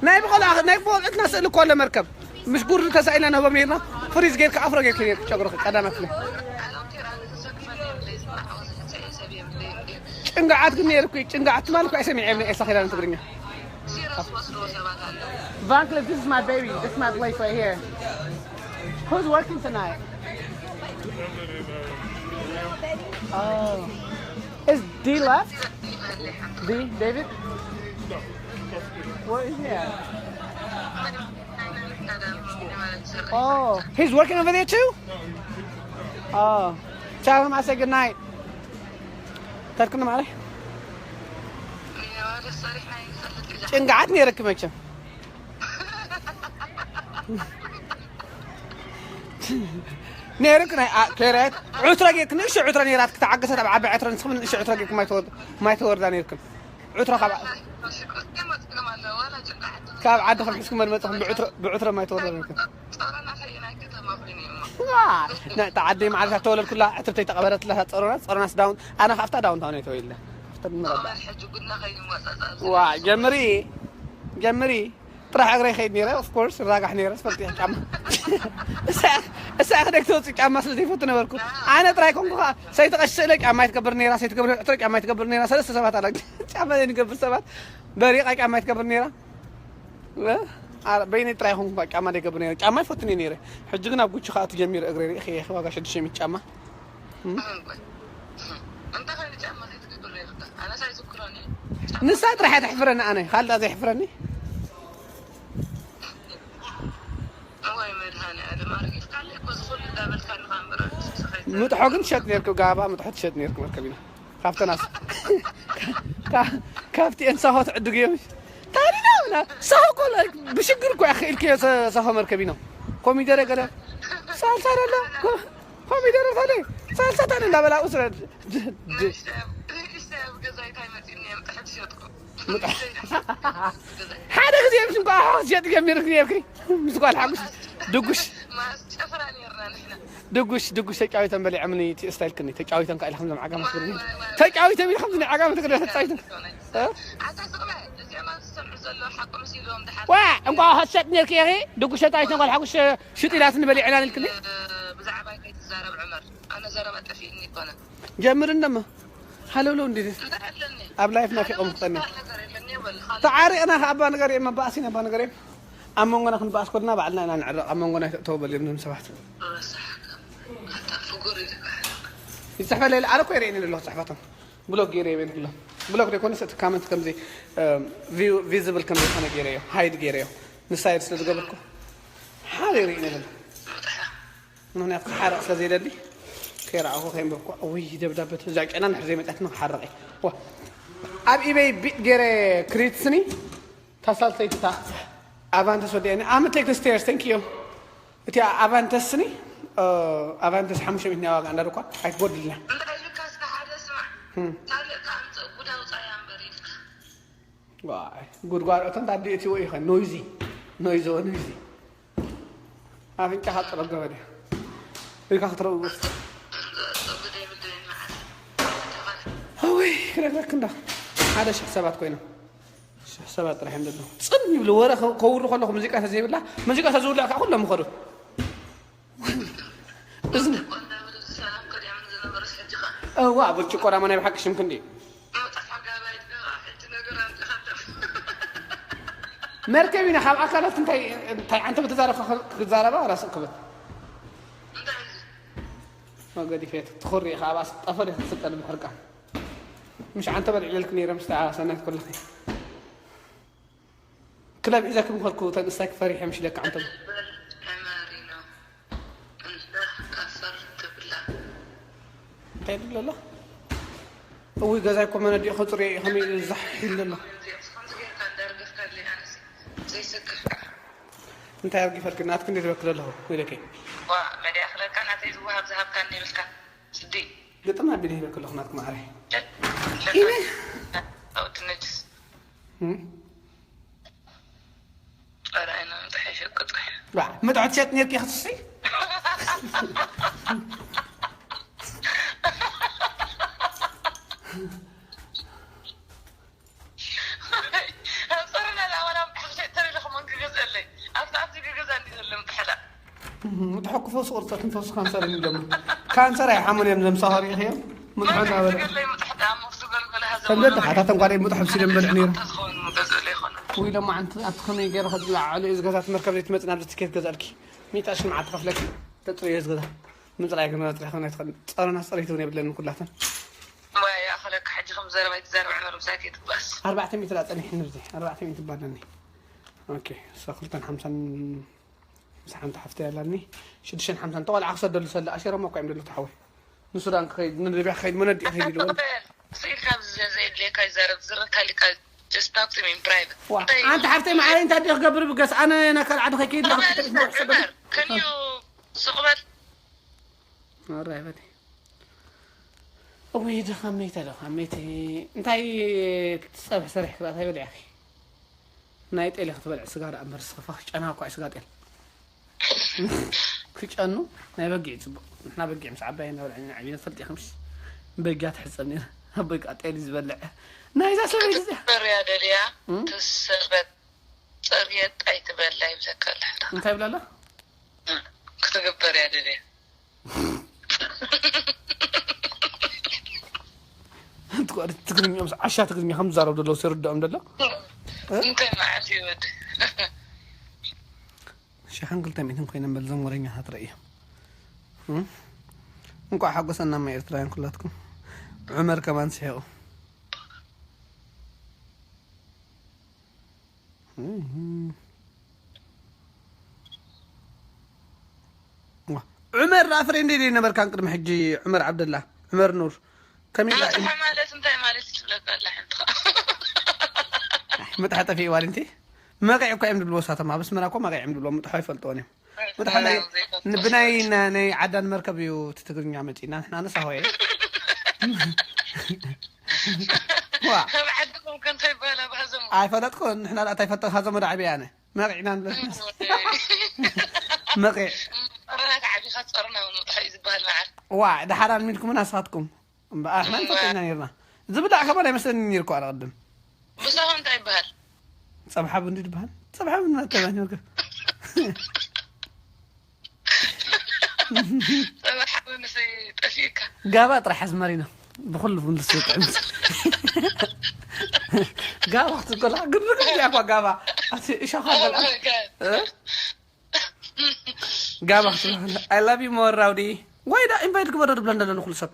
ናይ ብቆልዓ-፣ ናይ ብቆልዕትና ስእሊ እኮ ኣለ መርከብ። ምስ ጉርዲ ተሳኢልና ንህቦም ነይርና። ፍሪዝ ጌርካ ኣፍሮ ጌርካ ነይርክ ጨጉርኺ ቀዳማት ፍለ። ጭንግዓት ግን ነይርኩ፣ ጭንግዓት ትማል እኮ ኣይሰሚዐ የብለይ ኤሳ ኺዳነ ትግርኛ። Van Cliff, this is my baby. This is my place right here. Who's working tonight? Oh. Is D left? D, David? Where is he at? Oh, he's working over there too? Oh. Tell him I said good night. ተርክን ማለት ጭንጋዓት ነይረክ መቸም ነይርክ ናይ ኬረት ዑትረ ጌርክ ንእሽቶ ዑትረ ነይራት ክትዓገሰት ኣብ ዓቢ ዕትረ ንስኹም ንእሽቶ ዑትረ ጌርክ ማይ ተወርዳ ነይርክን ዑትረ ካብ ካብ ዓዲ ከም ሒዝኩም መድመፅኹም ብዑትረ ማይ ተወርዳ ነይርክን ተዓደይ መዓልታ ተወለድኩላ ዕትብተይ ተቐበረትላ ጸሮና ጸሮናስ ዳውን ኣነ ካብታ ዳውን ታውን ተወይለ ዋ ጀምሪ ጀምሪ ጥራሕ እግረይ ከይድ ነይረ ኦፍኮርስ ራጋሕ ነይረ ስፈልጥ ጫማ እሳ ክደግ ተወፅእ ጫማ ስለ ዘይፈቱ ነበርኩ ኣነ ጥራይ ኮንኩ ከዓ ሰይተቐሽለ ጫማ ይትገብር ነይራ ሰይትገብር ዕትረ ጫማ ይትገብር ነይራ ሰለስተ ሰባት ኣላ ጫማ ዘይንገብር ሰባት በሪቓ ጫማ ይትገብር ነይራ በይነይ ጥራይ ኮንኩ ጫማ ዘይገብር ነይረ ጫማ ይፈቱ ነይረ ሕጂ ግን ኣብ ጉቺ ከዓ ትጀሚር እግረ ሪኢኸ ዋጋ ሽዱሽተ ሚእቲ ጫማ ንሳ ጥራሕ ተሕፍረኒ ኣነ ካልዳ ዘይሕፍረኒ ምጥሖ ግን ትሸጥ ነርክ ጋባ ምጥሖ ትሸጥ ነርክ መርከብ ኢና ካብተን ካብቲ እንሳሆ ትዕድግ እዮም ታዲና ሳሆ ኮ ብሽግር እኮ ክኢልክዮ ሳሆ መርከብ ኢና ኮሚደረ ገለ ሳልሳ ደላ ኮሚደረ ታለ ሳልሳ ታለ እንዳበላ ኡስረ ሓደ ግዜ ምስ እንኳ ዝሸጥ ጀሚርክ ነርክ ምስ ጓል ሓጉስ ድጉሽ ድጉሽ ድጉሽ ተጫዊተን በሊዐምኒ እቲ ስታይልክኒ ተጫዊተን ከዓ ኢልኩም ዘም ዓጋም ኣስብርኒ ተጫዊተን ኢልኩም ዝኒ ዓጋም ትግደ ተጫዊተን ዋ እንኳ ሸጥ ነርክ ኢኺ ድጉሽ ተጫዊተን ጓል ሓጉሽ ሽጥ ኢላትኒ በሊዐና ኢልክኒ ብዛዕባ ከይትዛረብ ዕመር ኣነ ዘረባ ጠፊእኒ ይኮነ ጀምር እንደማ ሃለውለው እንዴ ኣብ ላይፍ ናፊቆም ክጠኒ ተዓሪቕና ከኣባ ነገር የም ኣባእሲን ኣባ ነገር የም ኣብ መንጎና ክንበኣስ ኮድና ባዕልና ኢና ንዕረቕ ኣብ መንጎና ይተእተው በል እዮም ዞም ሰባት ይፅሕፈለይ ኣነ እኮ የርእየኒ ዘለኹ ፅሕፈቶም ብሎክ ገይረ የበን ክሎ ብሎክ ዘይኮነስ እቲ ካመንት ከምዚ ቪዝብል ከም ዘይኮነ ገይረዮ ሃይድ ገይረዮ ንሳይድ ስለ ዝገበርኩ ሓደ ይርእየኒ ዘሎ ምክንያቱ ክሓረቕ ስለ ዘይደሊ ከይረኣኹ ከይንበብኩ ውይ ደብዳበት እዛ ጨና ንሕር ዘይመጣት ክሓረቕ ኣብ ኢበይ ቢጥ ገይረ ክሪትስኒ ታሳልተይትታ ኣቫንተስ ወዲአኒ ኣመ ቴክ ስቴርስ ተንክ ዩ እቲ ኣቫንተስኒ ኣቫንተስ ሓሙሽተ ሚእቲ ናይ ዋጋ እንዳደኳ ኣይትጎድልና ጉድጓድ እቶም ታዲ እቲ ወይ ኸ ኖይዚ ኖይዞ ኖይዚ ኣፍንጫኻ ጥረብ ገበል እያ ኢልካ ክትረብስ ኣወይ ክነግረክ እንዳ ሓደ ሽሕ ሰባት ኮይኖም ሽሕ ሰባት ጥራሕ እዮም ዘለዉ ፅም ይብሉ ወረ ከውሩ ከለኹ ሙዚቃ ተዘይብላ ሙዚቃ ተዝውላእ ከዓ ኩሎም ምኸዱ እዝኒ እዋ ብርጭቆ ዳማ ናይ ብሓቂ ሽምክ እንዲ መርከብ ኢና ካብ ኣካላት እንታይ እንታይ ዓንተ ብተዛረብካ ክዛረባ ራስእ ክብል ገዲፈት ትኹሪ ኢኻ ኣብ ኣስጠፈር ኢኻ ትስልጠን ብሕርቃ ምሽ ዓንተ በልዕለልክ ነይረ ምስታ ሰናይት ኮለኺ ክለብ ሒዘ ክምኸድኩ ተንእስታይ ክፈሪሐ ምሽ ኢለካ ዓንተ እንታይ ትብል ኣላ እውይ ገዛይ እኮ መነዲኡ ከፅርዮ እዩ ከመይ ኢሉ ዛሕ ኢሉ ዘሎ እንታይ ኣርጊፈልክ ናትክ እንዴ ዝበክል ኣለኹ ኢለከ መድያ ክለካ ናተይ ዝወሃብ ዝሃብካኒ ይብልካ ስዲ ግጥም ኣቢለ ሂበክ ኣለኹ ናትክ ማዕረ ኢለ ምጥዖ ትሸጥ ነርኪ ክትስይ ምጥሖ ክፈውሱ ቅርፀትን ፈውሱ ካንሰር እዮም ጀምሩ ካንሰር ኣይሓሙን እዮም ዘምሳኸር ይኽዮም ምጥሖ እናበለ ከም ደድኻ እታ ተንኳደ ምጥሖ ብሲሎም በልዕ ነይሩ ወይ ሎማዓንቲ ኣብቲ ከመይ ገይረ ከፅላዓሉ እዩ ዝገዛት መርከብ ዘይትመፅእ ናብዚ ትኬት ገዛልኪ ሚእቲ ሺሕ መዓት ትኸፍለኪ ተፅርዮ እዚ ገዛ ምፅራይ ግን መፅሪያ ክኾን ኣይትኽእልን ፀረና ፅሬት እውን የብለንን ኩላተን ዋይ ኣኸለካ ሕጂ ከም ዘረባ ይትዛረብ ዕመር ምሳይ ከይትባስ ኣርባዕተ ሚእቲ ዳ ፀኒሕኒ ብዚ ኣርባዕተ ሚእቲ ባለኒ ኦኬ እሳ ክልተን ሓምሳን ምስ ሓንቲ ሓፍተይ ኣላኒ ሽዱሽተን ሓምሳን ተቆልዓ ክሰደሉ ሰለ ኣሸረማ እኳ እዮም ደሉ ተሓወይ ንሱዳን ክኸይድ ንሊብያ ክኸይድ መነዲ ክኸይድ ኢልዎ ስኢል ካብ ዘየድልየካ ይዛረብ ዝረካሊካ just talk to me in private ዋ ኣንቲ ሓፍተይ መዓረይ እንታይ ድዮ ክገብር ብገስ ኣነ ነካል ዓዲ ከይከይድ ዕመር can you ስቕበል ራይበል እውይ ድኻመይ ተደኻመይቲ እንታይ ትፀብሒ ሰሪሕ ክብኣታ ይበልዕኺ ናይ ጤል ክትበልዕ ስጋ ደኣ እምበር ስኽፋ ጨና እኳ እዩ ስጋ ጤል ክጨኑ ናይ በጊዕ ፅቡቅ ንሕና በጊዕ ምስ ዓባይ እናበልዐ ኢና ዓብና ትፈልጥ ኢኻ ምስ በጊያ ትሕፀብ ነይራ ኣቦይ ከዓ ጤል እዩ ዝበልዐ ናይዛ ሰበይቲ እዚኣ ክትግበር እያ ደልያ ትሰበት ፅርየት ኣይትበላ ይብለካ ኣለሕዳ እንታይ ይብላ ኣላ ክትግበር እያ ደልያ ትጓድ ትግርኛ ምስ ዓሻ ትግርኛ ከም ዝዛረብ ዘሎ ሲርድኦም ዘሎ እንታይ መዓት ይወድ ሸሓን ክልተ ሚእትን ኮይነ በል ዞም ወረኛታት ርእዮም እንኳዕ ሓጎሰና ማ ኤርትራውያን ኩላትኩም ዑመር ከማን ስሒቑ ዑመር ዳ ፍሬንደይ ደይ ነበርካን ቅድሚ ሕጂ ዑመር ዓብደላ ዑመር ኑር ከመይ ምጥሐ ማለት እንታይ ማለት እዩ ትብለካ ኣላ ሓንቲ ምጥሐ ጠፊእ ዋል እንቴ መቂዕ እኳ እዮም ድብልዎ ሳቶም ኣብ ኣስመራ እኮ መቂዕ እዮም ድብልዎ ምጥሖ ይፈልጥዎን እዮም ምጥሖ ናይ ብናይ ናይ ዓዳን መርከብ እዩ እቲ ትግርኛ መፂና ንሕና ነሳሆየ ዋ ኣብ ዓድኩም ከ እንታይ ይበሃል ኣብ ሃዘሙ ኣይፈለጥኩ ንሕና ዳኣ እንታይ ፈልጠ ሃዘሙ ዳዓቢ ኣነ መቂዕና ንብል መቂዕ ጸረና ተዓቢኻ ጸረና ምጥሖ እዩ ዝበሃል መዓር ዋ ደሓር ኣልሚድኩምና ንስኻትኩም እምበኣር ኣሕና ንፈልጦ ኢና ነርና ዝብላዕ ከማን ኣይመስለኒ ነርኩ ኣነ ቅድም ብሳሆ እንታይ ይበሃል ፀብሓ ቡን ድዩ ዝበሃል ፀብሓ ቡን እናተባህ መርከብ ፀብሓ ቡንስ ጠፊእካ ጋባ ጥራሕ ኣዝመሪና ብኩሉ ቡን ዝስጥዕም ጋባ ክትኮላ ግን ርግእ እያ እኳ ጋባ ኣብቲ እሾኻ ገልዓ ጋባ ክትብላ I love you more ራውዲ ወይ ዳ ኢንቫይት ግበሮ ድብሎ እንደሎ ንኩሉ ሰብ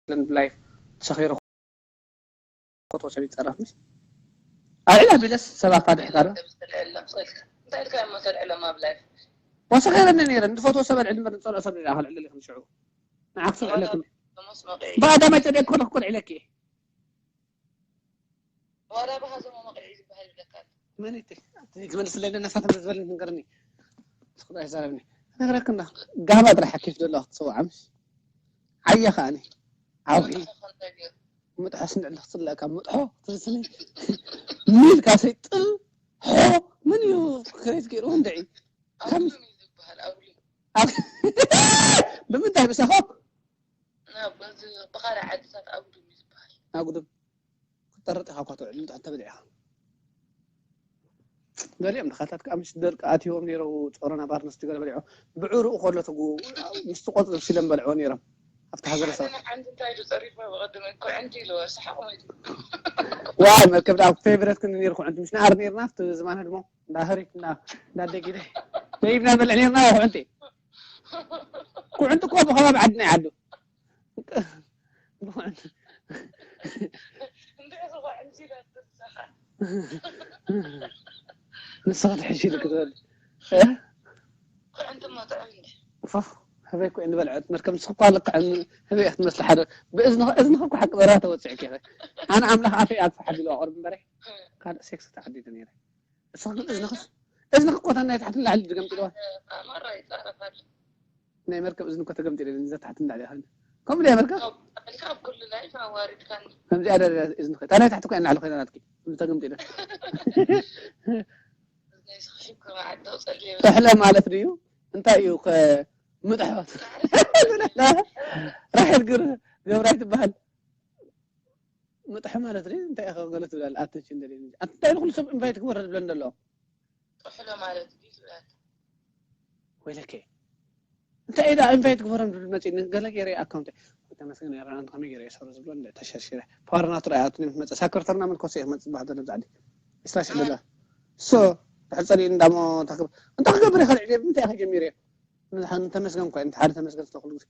ለን ብላይፍ ተሰኺሩ ፎቶ ሰብ ይፀረፍ ምስ ኣልዒላ ቢለስ ሰባት ኣድሕካ ዶ እንታይ ኢልካ እሞ ተልዕሎም ኣብ ላይፍ ወሰኺረኒ ነይረ ንፈትዎ ሰብ ኣልዕል እምበር ንፀልኦ ሰብ ሌላ ከልዕለል ይኽእል ሽዑ ንዓክስ ኣልዕለኩም ብቐዳማይ ፀደይ ክኾነ ክኮን ዒለኪ ዋላ ብሃዘሞ መቕዒ ዝበሃል ይብለካ ኣሎ። መን እቲ እቲ ክመልስለይ ደና ሳተ ዝበለ ንገርኒ። ስኹዳ ይዛረብኒ። ነግረክና ጋባ ጥራሕ ኬፍ ዘለዋ ክትሰውዓ ምስ ዓያ ከኣኒ ዓውሒ ምጥሖ ስንዕሊ ክፅለእካ ምጥሖ ትርስኒ ሚል ካሰይ ጥል ሖ ምን እዩ ክሬት ገይሩ እንድዒ ኣጉሉም እዩ ዝበሃል ኣጉሉም። ብምንታይ ብሳኾ ናብ በዚ ብኻልእ ዓድታት ኣጉሉም እዩ ዝበሃል። ኣጉሉም ክትጠርጥ ኢኻ እኳ ትውዕል ምጥሓን ተበሊዕኻ። ገሊኦም ድኻታት ከዓ ምስ ደርቂ ኣትዮም ነይረው ጾሮና ባርነስ ትገለ በሊዖ ብዕሩኡ ከሎ ትጉ ምስ ትቆጽ ሲሎም በልዕዎ ነይሮም ኣብቲ ሃገረ ሰብ። ሓንቲ እንታይ ኢሉ ጸሪፍዋ ብቐደመ ኩዕንቲ ኢልዋ ሰሓቑ መይቱ። ዋይ መርከብ ደኣ ፌቨረት ክንዲ ነይሩ ኩዕንቲ ምስ ነኣር ነይርና ኣብቲ ዝማን ህድሞ እንዳ ህሪት እንዳ እንዳ ደጊደ ደይብና በልዕ ነይርና ኩዕንቲ ኩዕንቲ እኮ ብኸባቢ ዓድና ይዓዱ ንስኻ ትሕሽ ኢልክ ትበል ፋፍ ህበይ ኮ ንበልዐት መርከብ ንስኻ እኳ ልክዕ ህበይ ክትመስል ሓደ ብእዝንኻ እዝንኻ እኳ ሓቂ በራ ተወፅዕክ ኢኸ ኣነ ኣምላኽ ኣፈይ ኣግፍሓ ቢሉ ኣቕርብ እምበረ ካልእ ሴክስ ተዓዲደ ነይረ ንስኻ ግን እዝንኽስ እዝንኽ እኮ ተናይ ታሕቲ ንላዕሊ ድገምጢልዋ ኣማራ ይፃረፋል ናይ መርከብ እዝኒ እኮ ተገምጢለ እዛ ታሕቲ ንላዕሊ ይኸን ከምኡ ድያ መርከብ ካብ ኩሉ ላይ ኣዋሪድካኒ ከምዚኣ ደረጃ እዝኒ ኸ ታላይ ታሕቲ እኮ ንላዕሊ ኮይና ናትኪ ተገምጢለ ጥሕለ ማለት ድዩ እንታይ እዩ ምጥሖ ራሒል ግር ገብራይ ትበሃል ምጥሐ ማለት ሪ እንታይ ኢኻ ገለ ትብል ኣለ ኣተች እንደለ ኣንተ እንታይ ንኩሉ ሰብ ኢንቫይት ክወረድ ብለን ዘሎ ጥሕሎ ማለት ድዩ ትብላት ወይለከ እንታይ ኢዳ ኢንቫይት ክወረም ድብል መጺ ገለ ገይረ ኣካውንት ተመስገን። ራና ከመይ ገይረ እየ ሰሩ ዝብሎ እንደ ተሸርሽረ ፓወር ናቱ ራእያ ኣቱን የምትመፀ ሳከርተርና ምን ኮሰ ይመፅ ዝበሃል ዘሎ ብዛዕዲ እስራ ሽሕ ዶላር ሶ ድሕር ፀሊእ እንዳሞ ታክብ እንታይ ክገብር ይኽእል ዕድየ ብምንታይ ኢኻ ጀሚረ እየ ንሓን ተመስገን እኳ እንተ ሓደ ተመስገን ስለ ኩሉ ግዜ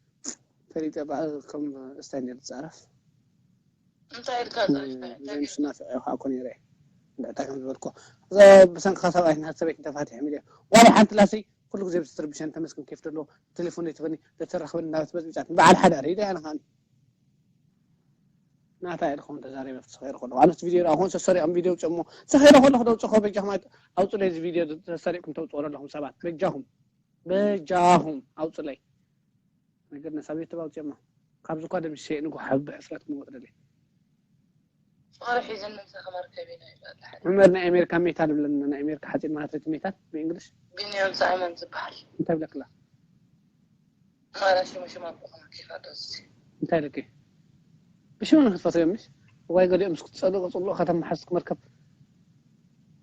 ፈሊጠ በዓል ከም ስታይል ነይሩ ዝፃረፍ እንታይ ኢልካ ፃሪፍካ እንታይ ገይርካ? ዘምስና ስዕዮ ከዓ እኮ ነይረ እየ እንድዕታ ከም ዝበልኮ እዛ ብሰንክኻ ሰብኣይ ናት ሰበይቲ ተፋቲሐ ሚልዮ ዋላ ሓንቲ ላሰይ ኩሉ ግዜ ብትትርብሸን ተመስገን ኬፍ ደሎ ቴሌፎን ዘይትበኒ ዘተራኽበኒ እናበት በፅቢፃት በዓል ሓዳር ኢለ ኣነ ከዓኒ ናታ ኢልኩም ተዛሪበ ተሰኺሩ ከለኹ ኣነስ ቪድዮ ርኣኹም ሰሰሪቕም ቪድዮ ውፅእሞ ሰኺረ ከለኹ ደውፅእኮ በጃኹም ኣውፅለይ እዚ ቪድዮ ተሰሪቕኩም ተውፅኦ ኣለኹም ሰባት በጃኹም በጃኹም ኣውፅለይ ነገር ነሳብ ዩቱብ ኣውፅኦማ ካብዚ እኳ ደምስሰ ንጎ ሓቢ ብሕፍረት ክመውት ደለ ፍቕሪ ሒዝኒ ምሳኺ መርከብ ኢና ይብላል ሓደ ዑመር ናይ ኣሜሪካ ሜታል ብለና ናይ ኣሜሪካ ሓፂን ማትሪት ሜታል ብእንግሊሽ ቢንያም ሳይመን ዝበሃል እንታይ ብለክላ ማራ ሽሙ ሽማ ብኾነ ኬፋ ደስ እንታይ ኢልኪ ብሽሙ ንክትፈትዮ ምሽ እዋይ ገሊኦም ምስ ክትፀልኡ ክፅልኡ ከተመሓዝ ክመርከብ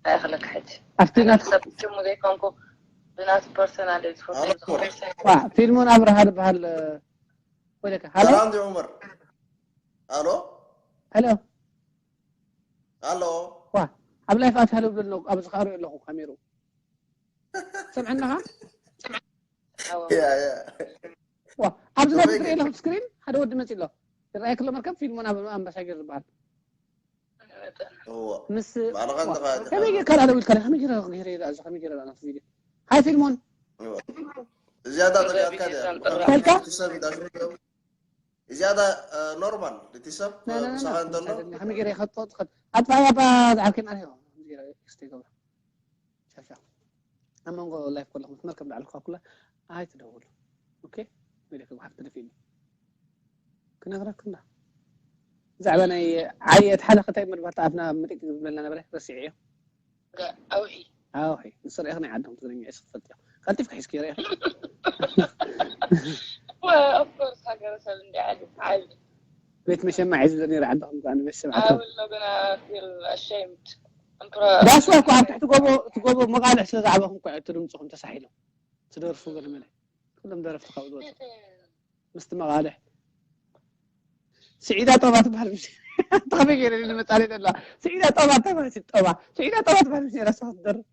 ኣይኽለካ ሕጂ ኣብቲ ናት ሰብ ሽሙ ዘይኮንኩ ብናቱ ፐርሰናል እየ ዝፈትዎ ዝኽእል ዋ ፊልሞን ኣብርሃ ዝበሃል ወደካ ሃሎ ሰላም ዲ ዑመር። ኣሎ ሄሎ ኣሎ። ዋ ኣብ ላይፍ ኣትሃሉ ብሎ ኣለኹ ኣብዚ ከኣ ሪኦ ኣለኹ ካሜሩ ሰምዐናኻ ኣዎ ያ ያ ዋ ኣብዚ ናይ ከመይ ትርኢ ኣለኹ ስክሪን ሓደ ወዲ መፂ ኣሎ ይረኣየክ ኣሎ መርከብ ፊልሞን ኣብ ኣምባሳገር ዝበሃል እዎ ምስ ባዕልኻ ዋ፣ እንተኻእልካ ከመይ ጌርካ ዳለ ኢልካ ከመይ ጌረ ጌረ ይረኣ እዚ ከመይ ጌረ ዳለ ቪድዮ ሃይ ፊልሞን እዎ። ዝያዳ ጥሪያትካ ድያ ቪድዮ ከልካ? እቲ ሰብ እንዳሽረገቡ ዝያዳ እ፣ ኖርማል እቲ ሰብ እ፣ ምሳኻ እንተሎ ከመይ ጌረ ይኸጦ ትኸድ ኣጥፋያ ባ ዝዓርከን ኣነ ይኸው ጌረ ክስተ ይገብራ ሻሻ ኣብ መንጎ ላይፍ ከለኹም ትመር ከም ዳዕልካ ኩላ ኣይትደውሉ ኦኬ ወይ ደከ ሓፍ ተደፊኒ ክነግረኩም ዳ ብዛዕባ ናይ ዓየት ሓለኸታይ መድባታ ኣፍና ምጥቅ ዝብለና ነበረ ረሲዐዮ ኣውሒ ኣውሒ ንስርኢኽ ናይ ዓድኹም ትግርኛ እስ ክፈልጥ እዮም ቀልጢፍካ ሒዝክዮ ርኢኻ ኦፍኮርስ ሃገረሰብ እንዲ ዓዲ ዓቢ ቤት መሸማዕ እዩ ዝብለ ነይረ ዓድኹም ከኣ ንቤተሰብ ዓድኹም ዓብሎ ግና ፊል ኣሸምድ ዳስዋ እኮ ኣብ ትሕቲ ጎቦ እቲ ጎቦ መቓልሕ ስለ ዝዓበኹም እኮ እቲ ድምፅኹም ተሳሒሎም ትደርፉ ገለመለ ኩሎም ደረፍቲ ካብኡ ዝወፁ ምስቲ መቓልሕ ስዒዳ ጦባ ትበሃል ምሽ ተኸፈ ገይረ ንመፃለይ ደላ ስዒዳ ጦባ እንታይ ማለት እዩ ጦባ ስዒዳ ጦባ ትበሃል ምሽ ነራ ስኻ ትደርፍ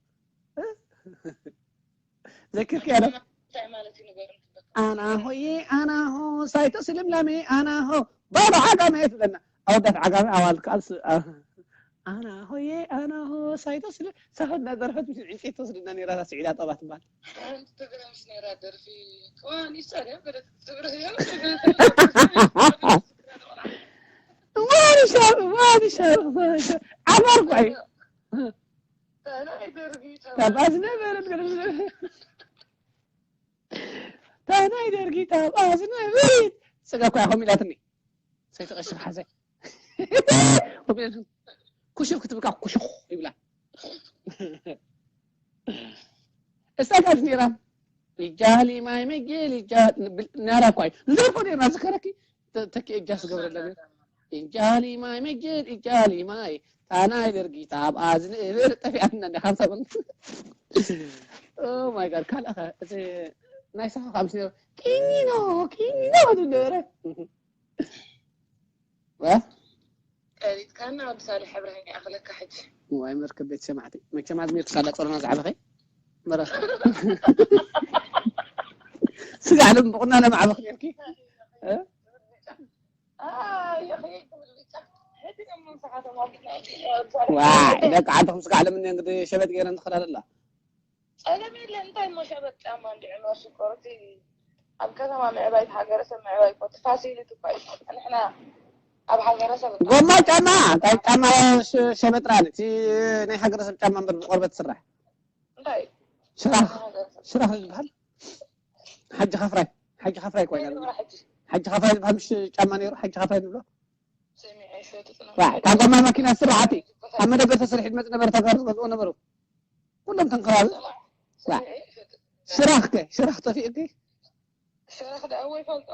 ዘኪርክያ ዶ እንታይ ማለት እዩ ንገር ኣና ሆዬ ኣና ሆ ሳይቶ ስልምላሜ ኣና ሆ ባዶ ዓጋመ ትብለና ኣወዳት ዓጋመ ኣዋልድ ከኣ ኣና ሆዬ ኣና ሆ ሳይቶ ስለ ሳሆ እናደርፈት ምስ ዕንጨይቲ ትወስድና ነራ ስዒዳ ጦባ ትበሃል ሓንቲ ትግራይስ ነራ ደርፊ ከዋኒሳ ድያ በለት ትግራይ ዋንሻ ዋንሻ ዓማር ኳይ ናይ ደርጊ ካብ ኣዝነበረ ታናይ ደርጊ ካብ ኣዝነበረ ስጋ ኳ ከምኡ ኢላትኒ ሰይቲ ቀሺ ሓዘ ኩሹፍ ክትብልካ ኩሹኽ ይብላ እሳታት ነራ ይጃሊ ማይ መጌል ይጃል ነራ ኳይ ንደርፎ ነርና ዝከረኪ ተኪ እጃ ስገብረለ እንጃሊ ማይ መጌል እንጃሊ ማይ ታናይ ደርጊ ታብ ኣዝንብር ጠፊኣትና እንደ ሓንሳብ ማይ ጋር ካልኣኸ እቲ ናይ ሰኻ ካብ ስለ ኪኒኖ ኪኒኖ ዝነበረ ቀሪትካና ወዲ ሳልሕ ሕብርሃን ይኣኽለካ ሕጂ ዋይ መርከብ ቤት ሰማዕቲ መቸም ኣዝሚር ክሳላ ጸሮና ዝዓበኸ መረ ስጋ ዓለም ብቁና ለማዕበኽ ነርኪ ዋይ ደቂ ዓድኹም ስጋ ዓለም እንግዲህ ሸበጥ ገይረን ትኽእል ኣላ ጸገም የለ እንታይ እሞ ሸበጥ ጫማ እንዲ ዕመር ሽኮርቲ ኣብ ከተማ ምዕባይ ሃገረሰብ ምዕባይ እኮ እቲ ፋሲሊቲ እኮ እዩ ንሕና ኣብ ሃገረሰብ ጎማ ጫማ እንታይ ጫማ ሸበጥራን እቲ ናይ ሃገረሰብ ጫማ እምበር ብቆርበት ስራሕ እንታይ ሽራኽ ሽራኽ ዝበሃል ሓጂ ካፍራይ ሓጂ ካፍራይ ኮይና ሓጂ ካፍራይ ዝበሃል ምሽ ጫማ ነይሩ ሓጂ ካፍራይ ንብሎ ካብ ጎማ መኪና ስራሕቲ ኣብ መደበር ተሰሪሒ ዝመፅ ነበረ ተጋሩ ዝገዝኦ ነበሩ ኩሎም ተንከባቢ ሽራኽ ከ ሽራኽ ጠፊእኪ ሽራኽ ደኣ ወይ ፈልጦ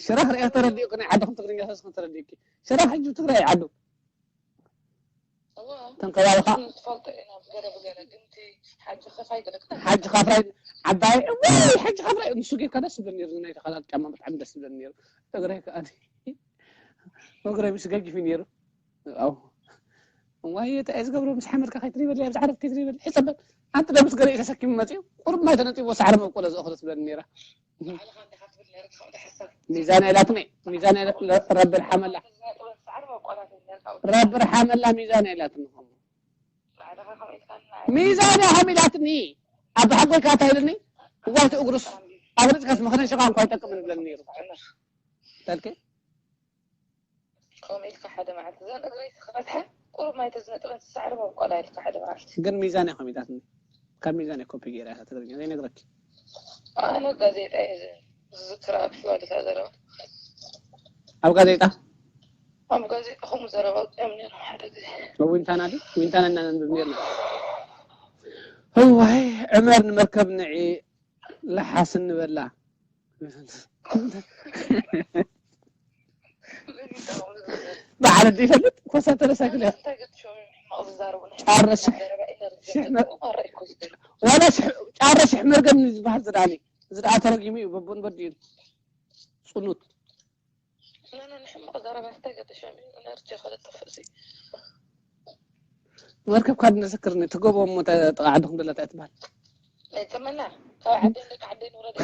ሽራኽ ሪኣ ተረዲእኩ ናይ ዓድኹም ትግርኛ ሰስኹም ተረዲእኪ ሽራኽ ሕጂ ትግራይ ዓዱ ተንከባቢ ከዓ ትፈልጦ ኢና ብገለ ብገለ ግን እቲ ሓጂ ከፋይ ገለ ሓጂ ካፍራይ ዓባይ ወይ ሓጂ ካፍራይ ንሱ ጌርካ ደስ ዝብለኒ ነይሩ ናይ ተኻላት ጫማ ብጣዕሚ ደስ ዝብለኒ ነይሩ እግረይ ከዓ ፕሮግራም ምስ ገጊፍ ነይሩ። ኣው ዋይ፣ እንታይ እየ ዝገብሮ? ምስ ሓመድካ ከይትሪበለይ፣ ኣብዚ ዓረብ ከይትሪበለይ። ሕሰበል። ሓንቲ ደምስ ገለ ተሰኪሙ መፅዩ፣ ቁሩብ ማይ ተነፂዎ ሳዕሪ መብቆሎ ዝእኽሎ ትብለኒ ነይራ። ሚዛን ኣይላትኒ፣ ሚዛን ኣይላትኒ። ረቢ ርሓመላ፣ ረቢ ርሓመላ፣ ሚዛን ኣይላትኒ። ሚዛን እያ ሃሚላትኒ። ኣብ ሓጎይ ካታ ኢልኒ። እዋይ፣ እቲ እግሩስ ኣብ ርጭካስ መኽነን ሽቓ እንኳ ኣይጠቅምን ይብለኒ ነይሩ። ተልከ ከምኡ ኢልካ ሓደ መዓልቲ እዘን እግረይ ክበትሐ ቁሩብ ማይ ተዝነጥበን ሳዕሪ መብቆላ ኢልካ ሓደ መዓልቲ። ግን ሚዛን እያ ከሚታትኒ። ካብ ሚዛን እየ ኮፒ ገይረ እያ ትግርኛ ዘይነግረኪ። ኣነ ጋዜጣ እየ ዝ- ዝዝክር ኣብ ሽዋ ድታ ዘረባ። ኣብ ጋዜጣ ኣብ ጋዜጣ ከምኡ ዘረባ ኣውፅኦም ነይሮም ሓደ ግዜ። ኣብ ዊንታና ድዩ? ዊንታና እናነንብብ ነርና። እዋይ ዕመር ንመርከብ ንዒ ለሓስ እንበላ። በዓል እንዲ ይፈልጥ ኮሳተረ ሳይክል እያ። ጫረ ሽሕ ሽሕ መ- ዋላ ሽሕ- ጫረ ሽሕ መርገም ዝበሃል ዝደኣኒ ዝደኣ ተረጊሙ እዩ በቦን በዲኡን። ፅኑት ንሕማቕ ዘረባ እንታይ ገደሾም እዩ ነርጂ ከለጥፍእ ሲ መርከብ ካድ ነስክርኒ ትጎቦ እሞ ተ- ጥቓ ዓድኹም ደላ እንታይ ትበሃል? ኣይተመና ካብ ዓደን ደቂ ዓደይ ንውረድ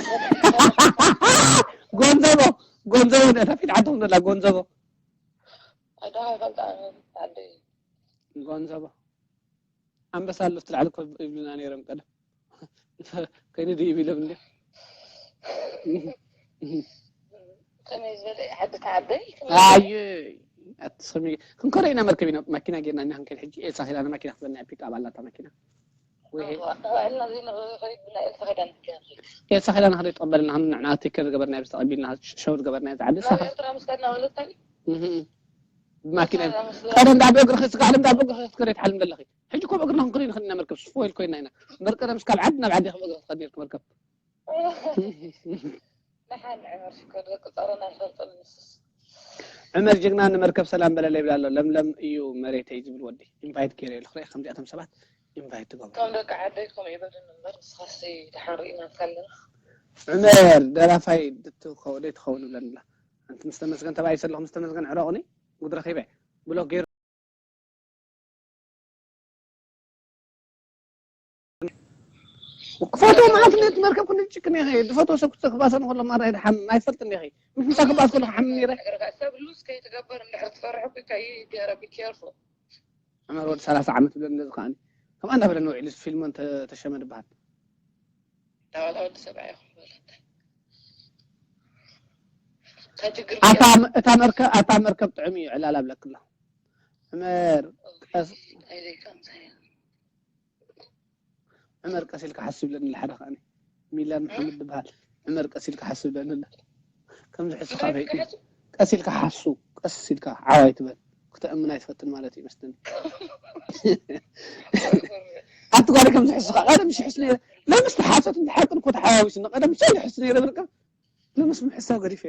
ጎንዘቦ ጎንዘቦ ነታ ፊት ዓድኹም ደላ ጎንዘቦ ኣደኻ ይፈልጣ ዓደይ ጎንዘቦ ኣንበሳ ኣሎ ትልዓል እኮ ይብሉና ነይሮም ቀደም ከይኑ ድዩ ኢሎም እንዲ ከመይ ዝበለ ዓዲ ተዓበይ ኣየ ኣትስሚ ክንከዶ ኢና መርከብ ኢና ማኪና ጌርና ኢና ክንከይድ ሕጂ ኤልሳ ኺዳነ ማኪና ክትበልና ፒክ ኣፕ ኣላታ ማኪና ወይ ባዕልና ዘይንኸይድ ብና ኤልሳ ኺዳነ ጌርና ኤልሳ ኺዳነ ከደ ይጠበልና ንሕና ቴከር ገበርና ብዝተቐቢልና ሸውር ገበርና ዝዓዲ ሳኻ ኤርትራ ምስ ከድና ወለታ ብማኪና ቀደም ዳ ብእግርኺ ስጋዕ ልምዳ ብእግርኺ ክትከደ ትሓልም ዘለኺ ሕጂ ኮም እግርና ክንከደ ንኽእል ኢና መርከብ ስፎ ኢል ኮይና ኢና መርቀደም ስካብ ዓዲ ናብ ዓዲ ከም እግርኺ ትኸድ ነርክ መርከብ ደሓን ዕመር ሽኮር ደቂ ጸረና ይፈልጠሉ ንሱስ ዕመር ጅግና ንመርከብ ሰላም በለለ ይብል ኣሎ። ለምለም እዩ መሬተይ ዝብል ወዲ ኢንቫይት ገይረ ኣለኹ። ርኤ ከምዚኣቶም ሰባት ኢንቫይት ትገብሩ። ከም ደቂ ዓደይ ከምኡ ይበሉኒ እምበር ንስኻሲ ደሓን ርኢናካ ኣለና። ዕመር ደራፋይ ድትኸ- ደይትኸውን ይብለኒ ኣላ። ኣንቲ ምስ ተመስገን ተባኢሰ ኣለኹ ምስ ተመስገን ዕረቑኒ ጉድ ረኺበ ብሎክ ገይሩ ክፈትዎ መዓልቲ ነቲ መርከብ ክንጭክን ኢኸ ዝፈትዎ ሰብ ክባሰን ከሎ ማራ ይድሓም ኣይፈልጥን ኢኸ ምስ ምሳ ክባስ ከሎ ክሓም ነይረ ሃገርካ ሰብ ሉዝ ከይትገብር እንድሕር ትፈርሕ እኮ ኢካ ይገረ ቢኬርፉል ዕመር ወዲ ሰላሳ ዓመት ብለኒ ነዚ ከዓኒ ከምኣ እንዳበለኒ ውዒሉ ፊልሞን ተ- ተሸመ ዝበሃል ናባታ ወዲ ሰብኣይ ይኹን በለት ከጅግር እታ እታ መርከብ ኣታ መርከብ ጥዑም እዩ ዕላል ኣብለክላ ዕመር ቀስ ኣይዘይከምሳይ ዕመር ቀስ ኢልካ ሓስብ ኢለኒ ሓደ ከዓኒ ሚላን መሓመድ ዝበሃል ዕመር ቀስ ኢልካ ሓስብ ኢለኒ ኣላ ከምዚ ሕስኻ ፈይቁ ቀስ ኢልካ ሓሱ ቀስ ኢልካ ዓዋይ ትበል ክተእምን ኣይትፈትን ማለት እዩ መስለኒ ኣቲ ጓል ከምዚ ሕስኻ ቀደም ሽሕስ ነይረ ለምስ ተሓሶት እንተሓቅን ኮ ተሓዋዊስኒ ቀደም ሰው ይሕስ ነይረ ብርቀ ለምስ ምሕሳብ ገዲፈ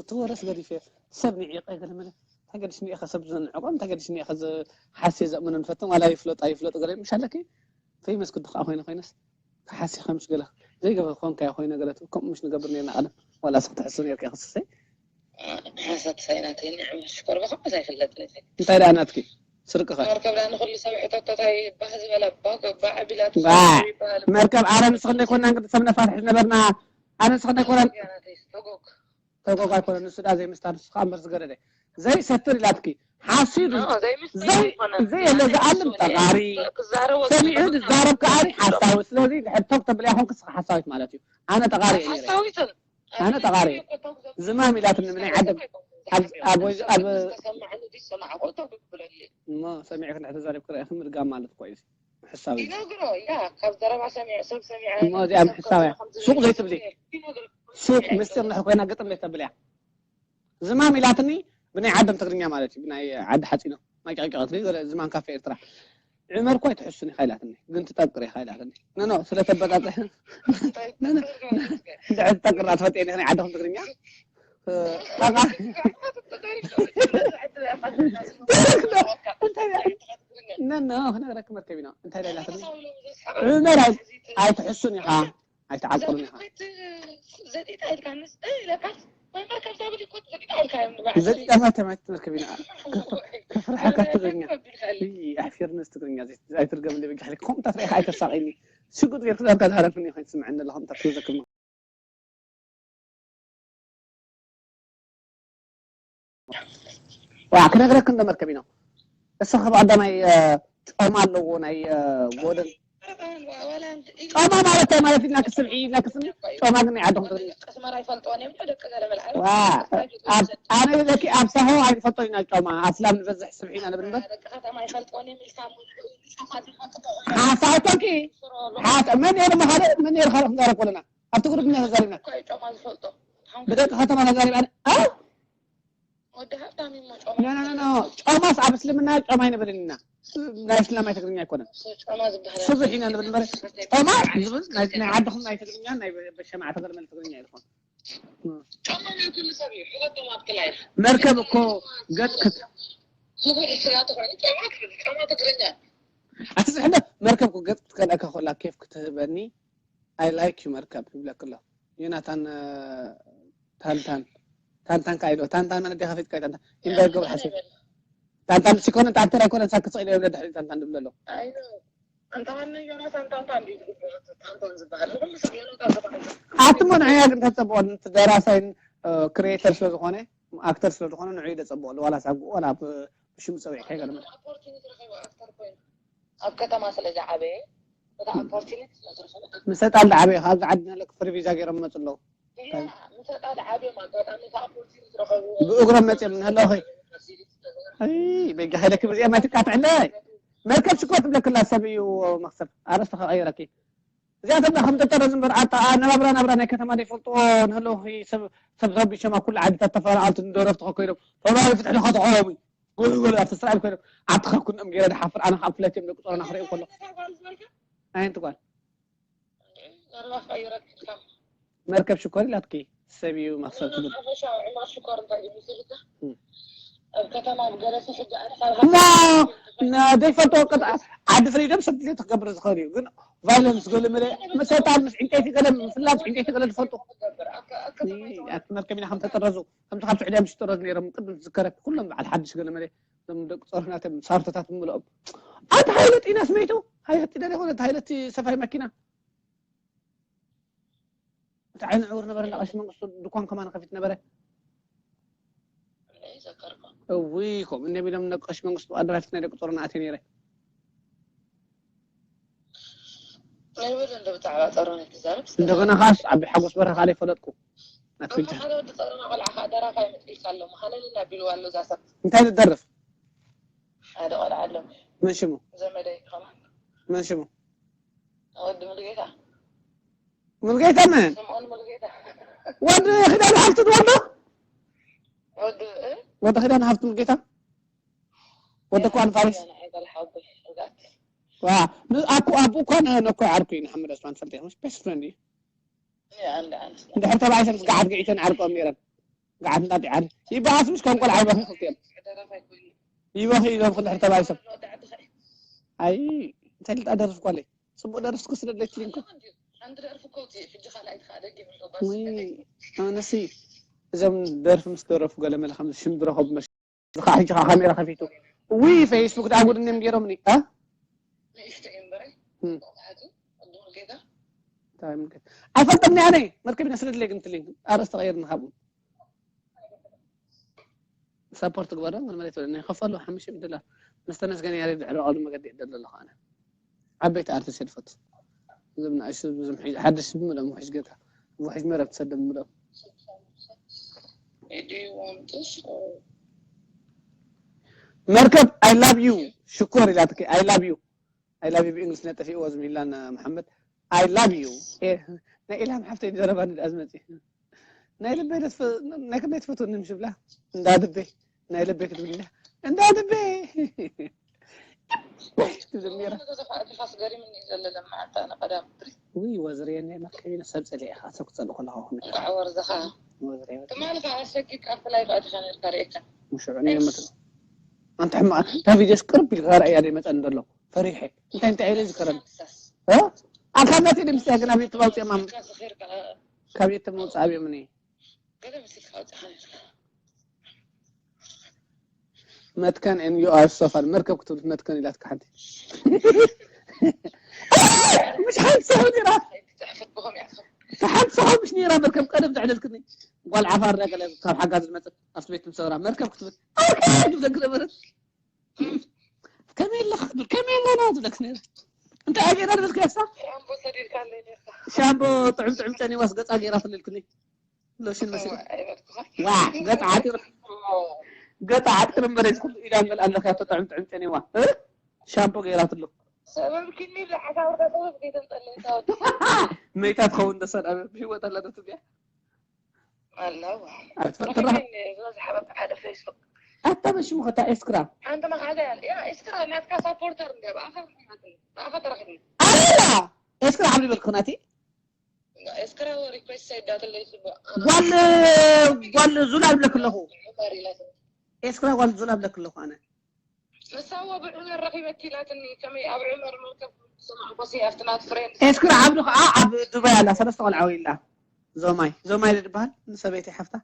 ትወረስ ገዲፈ ሰብ ንዒቐ ገለ መለ እንታይ ገዲስኒ ኢኸ ሰብ ዘንዕቖ እንታይ ገዲስኒ ኢኸ ሓስየ ዘእምኖ ንፈትን ዋላ ይፍለጦ ኣይፍለጦ ገለ ምሽ ኣለኪ ፈይመስ ክዲ ከዓ ኮይነ ኮይነስ ክሓሲ ከምሽ ገለ ዘይገበ ኮንካ ኮይነ ገለ ከምኡ ምሽ ንገብር ነርና ቀደም ዋላ ስክ ትሕሱ ነርካ ክስሰይ ሓሳት ሳይናተይ ንዕመት ሽኮር ብከምስ ኣይፍለጥን እንታይ ደኣ ናትኪ ስርቅኸ መርከብ ደኣ ንኩሉ ሰብ ሕተቶ እንታይ ባህ ዝበለ ባዕ ቢላቱ ይበሃል መርከብ ኣረ ንስኽንደይ ኮና እንግዲ ሰብ ነፋርሕ ዝነበርና ኣነ ንስኽንደይ ኮና ተጎግ ተጎግ ኣይኮነ ንሱ ዳ ዘይምስታ ንሱ ከዓ እምበር ዝገደደ ዘይሰትር ኢላትኪ ሓሲዱ ዘይምስታ ዘይኮነ ዘይለ ዝኣልም ጠቃሪ ክዛረቦ ሰሚዑ ዝዛረብ ከዓኒ ሓሳዊ ስለዚ ድሕር ቶክ ተብልያ ኮንክ ስኻ ሓሳዊት ማለት እዩ ኣነ ጠቃሪ እየ ነይረ ሓሳዊትን ኣነ ጠቃሪ እየ ዝማም ኢላትኒ ብናይ ዓደም ኣብ ኣብ ወይዘ ኣብ እሞ ሰሚዕክ እንድሕር ተዛሪብክ ርኢኽን ምድጋም ማለት እኮ እዩ ምሕሳብ እዩ ይነግሮ ያ ካብ ዘረባ ሰሚዑ ሰብ ሰሚዐ እሞ እዚኣ ምሕሳብ እያ ሱቅ ዘይትብሊ ሱቅ ምስጢር እንድሕር ኮይና ግጥም ዘይተብል እያ ዝማም ኢላትኒ ብናይ ዓደም ትግርኛ ማለት እዩ ብናይ ዓዲ ሓፂኖ ማቂቂቀትኒ ዝማም ካፌ ኤርትራ ዕመር እኮ ኣይትሕሱን ኢኻ ኢላትኒ ግን ትጠብቅር ኢኻ ኢላትኒ ነኖ ስለተበጣጠ ድሕር ትጠቅር ኣትፈጥ ናይ ዓድኹም ትግርኛ ነኖ ክነግረክ መርከብ ኢና እንታይ ኢላትኒ ዕመር ኣይትሕሱን ኢኻ ኣይትዓቅርን ኢኻ ዘጢጣ ኢልካ ንስ ኢለካስ ዘዲጣታት ተማት መርከቢና ከፍርሐካ ትግርኛ ኣሕፊርነስ ትግርኛ ኣይትርገም ልብል ከምኡ ታትሪኢኻ ኣይተሳቂኒ ሽጉጥ ጌርክ ዳርጋ ዝሃረፍኒ ኮይኑ ትስምዐኒ ኣለኻ ምታ ትዘክርኒ ዋ ክነግረክ እንደ መርከቢና እሱ ካብ ቀዳማይ ጮማ ኣለዎ ናይ ጎደን ጫማ ማለት እንታይ ማለት ኢልና ክስብሒ ኢልና ክስኒ ጫማ ግን ናይ ዓድኹም ትግርኛ ኣስመራ ይፈልጥዎን እዮም ደቂ ገለ መልዓል ዋ ኣብ ኣነ ለኪ ኣብ ሳሆ ኣይንፈልጦ ኢና ጫማ ኣስላም ንበዝሕ ስብሒ ኢና ንብል እምበር ደቂ ከተማ ይፈልጥዎን እዮም ኢልካ ሓሳብ ኮንኪ ሓሳብ መን ነይሩ መኻልእ መን ነይሩ ካልእ ክንዛረብ ከለና ኣብቲ ግሩፕ እኒሀ ተዛሪብና እኮ እዩ ጫማ ዝፈልጦ ብደቂ ከተማ ተዛሪብ ኣነ ኣ ወዲ ሃብታም እዩ ሞ ጫማ ኖ ኖ ኖ ኖ ጫማስ ኣብ እስልምና ጫማ ኣይንብልን ኢና ናይ እስላማይ ትግርኛ ኣይኮነን ጫማ ዝበሃል ስብሕ ኢና ንብል እምበር ጫማ ዝብል ናይ ናይ ዓድኹም ናይ ትግርኛ ናይ በሸማዕ ተገርመል ትግርኛ ይልኮን ጫማ ናይ ኩሉ ሰብ እዩ ሕዘቶም ኣብቲ ላይፍ መርከብ እኮ ገጽ ክት ዝብል ስራ ተኾይኑ ጫማ ክብል ጫማ ትግርኛ ኣቲ ዝሕለ መርከብ እኮ ገጽ ክትከልአካ ኮላ ኬፍ ክትህበኒ I like you መርከብ ይብለክ ኣሎ ዮናታን ታንታን ታንታን ካይሎ ታንታን መን ዲኻ ፊትካ ታንታን ኢምበር ገብረ ሓሰብ ታንታን ሲኮነ ታንተራ ኮነ ሳክ ጽዒለ ይብለ ድሕሪ ታንታን ድብለ ኣሎ ኣትሞ ንዓያ ግን ተጸብኦ ደራሳይን ክሪኤተር ስለ ዝኾነ ኣክተር ስለ ዝኾነ ንዑ ደጸብኦ ዋላ ሳብ ዋላ ሽም ጸዊዕካ ይገርም ኣብ ከተማ ስለ ዝዓበየ ምሰጣል ዓበየ ካብዚ ዓዲ ናለ ክፍሪ ቪዛ ገይሮም መፁ ኣለዉ ብእግሮም መፅኦም ንህለኹ በጃ ሀይለ ክብር እዚኣ ማይ ትቃትዕለ መርከብ ሽኮር ትብለክላ ሰብ እዩ መክሰብ ኣረስተ ከቀይረኪ እዚኣቶም ከም ጠጠረ ዝንበር ኣነባብራ ናብራ ናይ ከተማ ዘይፈልጥዎ ንህለኹ ሰብ ረቢሾም ኣብ ኩሉ ዓድታት ተፈናቐልቲ ንደረፍቲ ከኮይዶም ተባሂ ፍትሒ ንኸተቆሙ ጎልጎል ኣብቲ እስራኤል ኮይኖም ዓዲ ካብ ኩንኦም ገይረ ድሓፍር ኣነ ካብ ፍለት እዮም ደቂ ጾሮና ክርእዮም ከሎ ኣየንቲ ጓል መርከብ ሽኮር ኢላትኪ ሰብ እዩ መክሰብ ትብል እሞ ዘይፈልጥዎ ቅጥ ዓዲ ፍሪደም ሰብ ድሌቱ ክገብር ዝኽእል እዩ ግን ቫይለንስ ገለ መለ መሰታ ምስ ዕንጨይቲ ገለ ምፍላጥ ዕንጨይቲ ገለ ዝፈልጡ ኣቲ መርከቢና ከም ተጠረዙ ከምቲ ካብ ስዑድያ ምስ ጥረዝ ነይሮም ቅድም ትዝከረክ ኩሎም በዓል ሓድሽ ገለ መለ እዞም ደቂ ጾርፍናቶም ሳርቶታት ብምልኦም ኣቲ ሃይለ ጢና ስመይቱ ሃይለ ጢና ዘይኮነ ሃይለ እቲ ሰፋይ መኪና እቲ ዓይኒ ዕውር ነበረ ቀሺ መንግስቱ ድኳን ከማን ከፊት ነበረ እውይ ከምኡ እነ ቢሎም ነቀሽ መንግስቱ ኣደራፊት ናይ ደቂ ጦርና ኣትየ ነይረ ናይ ወደ እንደ ብዛዕባ ጦርነት ትዛረብ እንደገና ካስ ዓቢ ሓጎስ በረኻ ላይ ፈለጥኩ ኣንታ ሓደ ወዲ ጦርና ቆልዓ ከዓ ደራፋይ መፅኢልካ ኣሎ መሃለልና ቢልዋ ኣሎ እዛ ሰብ እንታይ ዝደርፍ ሓደ ቆልዓ ኣሎ መን ሽሙ ዘመደይ ከማ መን ሽሙ ወዲ ሙሉጌታ ሙሉጌታ መን ስምኦን ሙሉጌታ ወዲ ክዳን ሃብቲ ትወዶ ወዲ እ? ወዲ ክዳን ሃብቲ ሙሉጌታ ወዲ ኳን ፋሪስ ንዓይ ጓል ሓወቦይ ርግኣት ዋ ን- ኣኩ ኣቡ እኳ ነ- ነኮ ዓርኩ እዩ ንሓመድ ዕስማን ፈልጠ ይኹንስ ቤስት ፍሬንድ እዩ ንዓይ ኣንድ ኣንስ እንድሕር ተባኢሰን ምስ ገዓት ገዒተን ዓርቆም ነይረን ገዓት እንጣጢዓን ይበኣስ ምስ ከም ቆልዓ ይበኺ ክልቲኦም ደራፋይ ኮይኑ ይበኺ ኢሎም ክንድሕር ተባኢሶም ወዲ ዓዲ ኸ ኣይ እንታይ ልጣ ደርፍ ኳለይ ጽቡቅ ደርፍ ክስደለይ ትሊንኩ ሓንቲ ደርፊ እኮ እቲ ሕጂ ካልኣይቲ ከዓ ደጊም እኮ ባስ ውይ ኣነሲ እዞም ደርፊ ምስ ደረፉ ገለ መለ ከም ሽም ዝረኸቡ መሽ ዝኻ ሕጂ ከዓ ካሜራ ከፊቱ ውይ ፌስቡክ ደኣ ጉድ እኒም ገይሮምኒ እ ንእሽቶ እዩ እምበረ እም። መብዛሕቱ ቅድም ጌጋ እንታይ ምልክት ኣይፈልጥም ኣነ መርከብ ኢና ስደድለይ ግን ትሊንክ ኣርእስቲ ቀይርኒ ካብኡ ሳፖርት ግበረ ወን መሬት ወለ ናይ ከፈሉ ሓሙሽተ ሚእቲ ዶላር ምስ ተመስገን ያሬድ ድሕሪ ቀሉ መገዲ ይደለ ኣለኹ ኣነ ዓበይቲ ኣርቲስት የድፈት እዞም ንኣሽቱ ብዙም ሓድሽ ብምሎም ውሕጅ ጌርካ ውሕጅ መረብ ትሰደም ምሎም መርከብ I love you ሽኮር ኢላትኪ I love you I love you ብእንግሊዝኛ ጠፊእዎ ዝም ኢላና መሓመድ I love you ናይ ኢልሃም ሓፍተይ ዘረባ ንድኣ ዝመፅእ ናይ ልበይ ናይ ከመይ ትፈትወኒ ምሽ ብላ እንዳ ልበይ ናይ ልበይ ክትብል ኢላ እንዳ ልበይ ትብል ነይራ ውይ ወዝርየ ናይ መርከቢነ ሰብ ፀሊአ ኢኻ ሰብ ክፀልእ ከለኻ ከመይ ወርዝኻ ወዝርየ ትማሊ ከዓ ኣሰኪካ ኣብቲ ላይ ከዓ ዲኻ ነርካ ርእየካ ሙሽዑ ነመት ኣንተ ሕማ እታ ቪድዮስ ቅርብ ኢልካ ርኣያ ዘይመፀኒ ዘሎ ፈሪሐ እንታይ እንታይ ኢለ ዝከረኒ ኣካብ ናተይ ድምፅያ ግን ኣብ ዩቱብ ኣውፅኦም ካብ ዩቱብ መውፅእ ኣብዮምኒ ገለ መሲልካ ኣውፅኻ ነርካ። መትከን and you are so far መርከብ ክትብል መትከን ኢላትካ ሓንቲ ምሽ ሓንቲ ሰው ነራ ትፅሕፍት ብኸም ያትኸ ሓንቲ ሰው ምሽ ነራ መርከብ ቀደም ዘዕለልክኒ ጓል ዓፋር ገለ ካብ ሓጋዝ ዝመፅእ ኣብቲ ቤት ምሰራ መርከብ ክትብል ኣርካ ትብለክ ነበረት ከመይ ኣለኻ ትብል ከመይ ኣለና ትብለክ ነራ እንታይ ኣገራ ትብልክ ያሳ ሻምቦ ሰዲድካ ኣለይ ነርካ ሻምቦ ጥዑም ጥዑም ጨኒዋስ ገፃ ገይራ ትልልክኒ ሎሽን መሲሉ ኣይበልኩኻ ዋ ገፃ ዓጢሩ ገፃ ዓጢሩ እምበረ ኩሉ ኢዳ ንበል ኣለካ ተጥዕም ጥዕም ጨኒዋ እ? ሻምፖ ገይራትሉ ሰበብኪኒ ብዛዕባ ወዳ ሰበብ ከይተንጠለይ ታወት መይታ ትኸውን ደሰን ኣብ ብህይወት ኣላ ዶ ትብያ ኣለዋ ኣይትፈልጥራ ዝበዝሓ በቃ ሓደ ፌስቡክ ኣታ በሽሙ ከታ ኤስክራ ሓንቲ መኻዳ ያለ ያ ኤስክራ ናትካ ሳፖርተር እንደ ብኣኻ ብኣኻ ተረኺብኒ ኣላ ኤስክራ ዓብሊ በልክ ናቲ ኤስክራ ሪኩዌስት ሰይዳትለይ ስቡ ጓል ጓል ዙላ ብለክ ኣለኹ ዑመር ኢላትኒ ኤስክራ ጓል ዙላ ብለክ ኣለኹ ኣነ ንሳዋ ብዑመር ረኺበኪ ኢላትኒ ከመይ ኣብ ዑመር መርከብ ስማዕ ኮሲ ኣብቲ ናት ፍሬንድ ኤስክራ ዓብዱ ከዓ ኣብ ዱባይ ኣላ ሰለስተ ቆልዓ ወሊዳ ዞማይ ዞማይ ዶ ትበሃል ንሰበይቲ ሓፍታ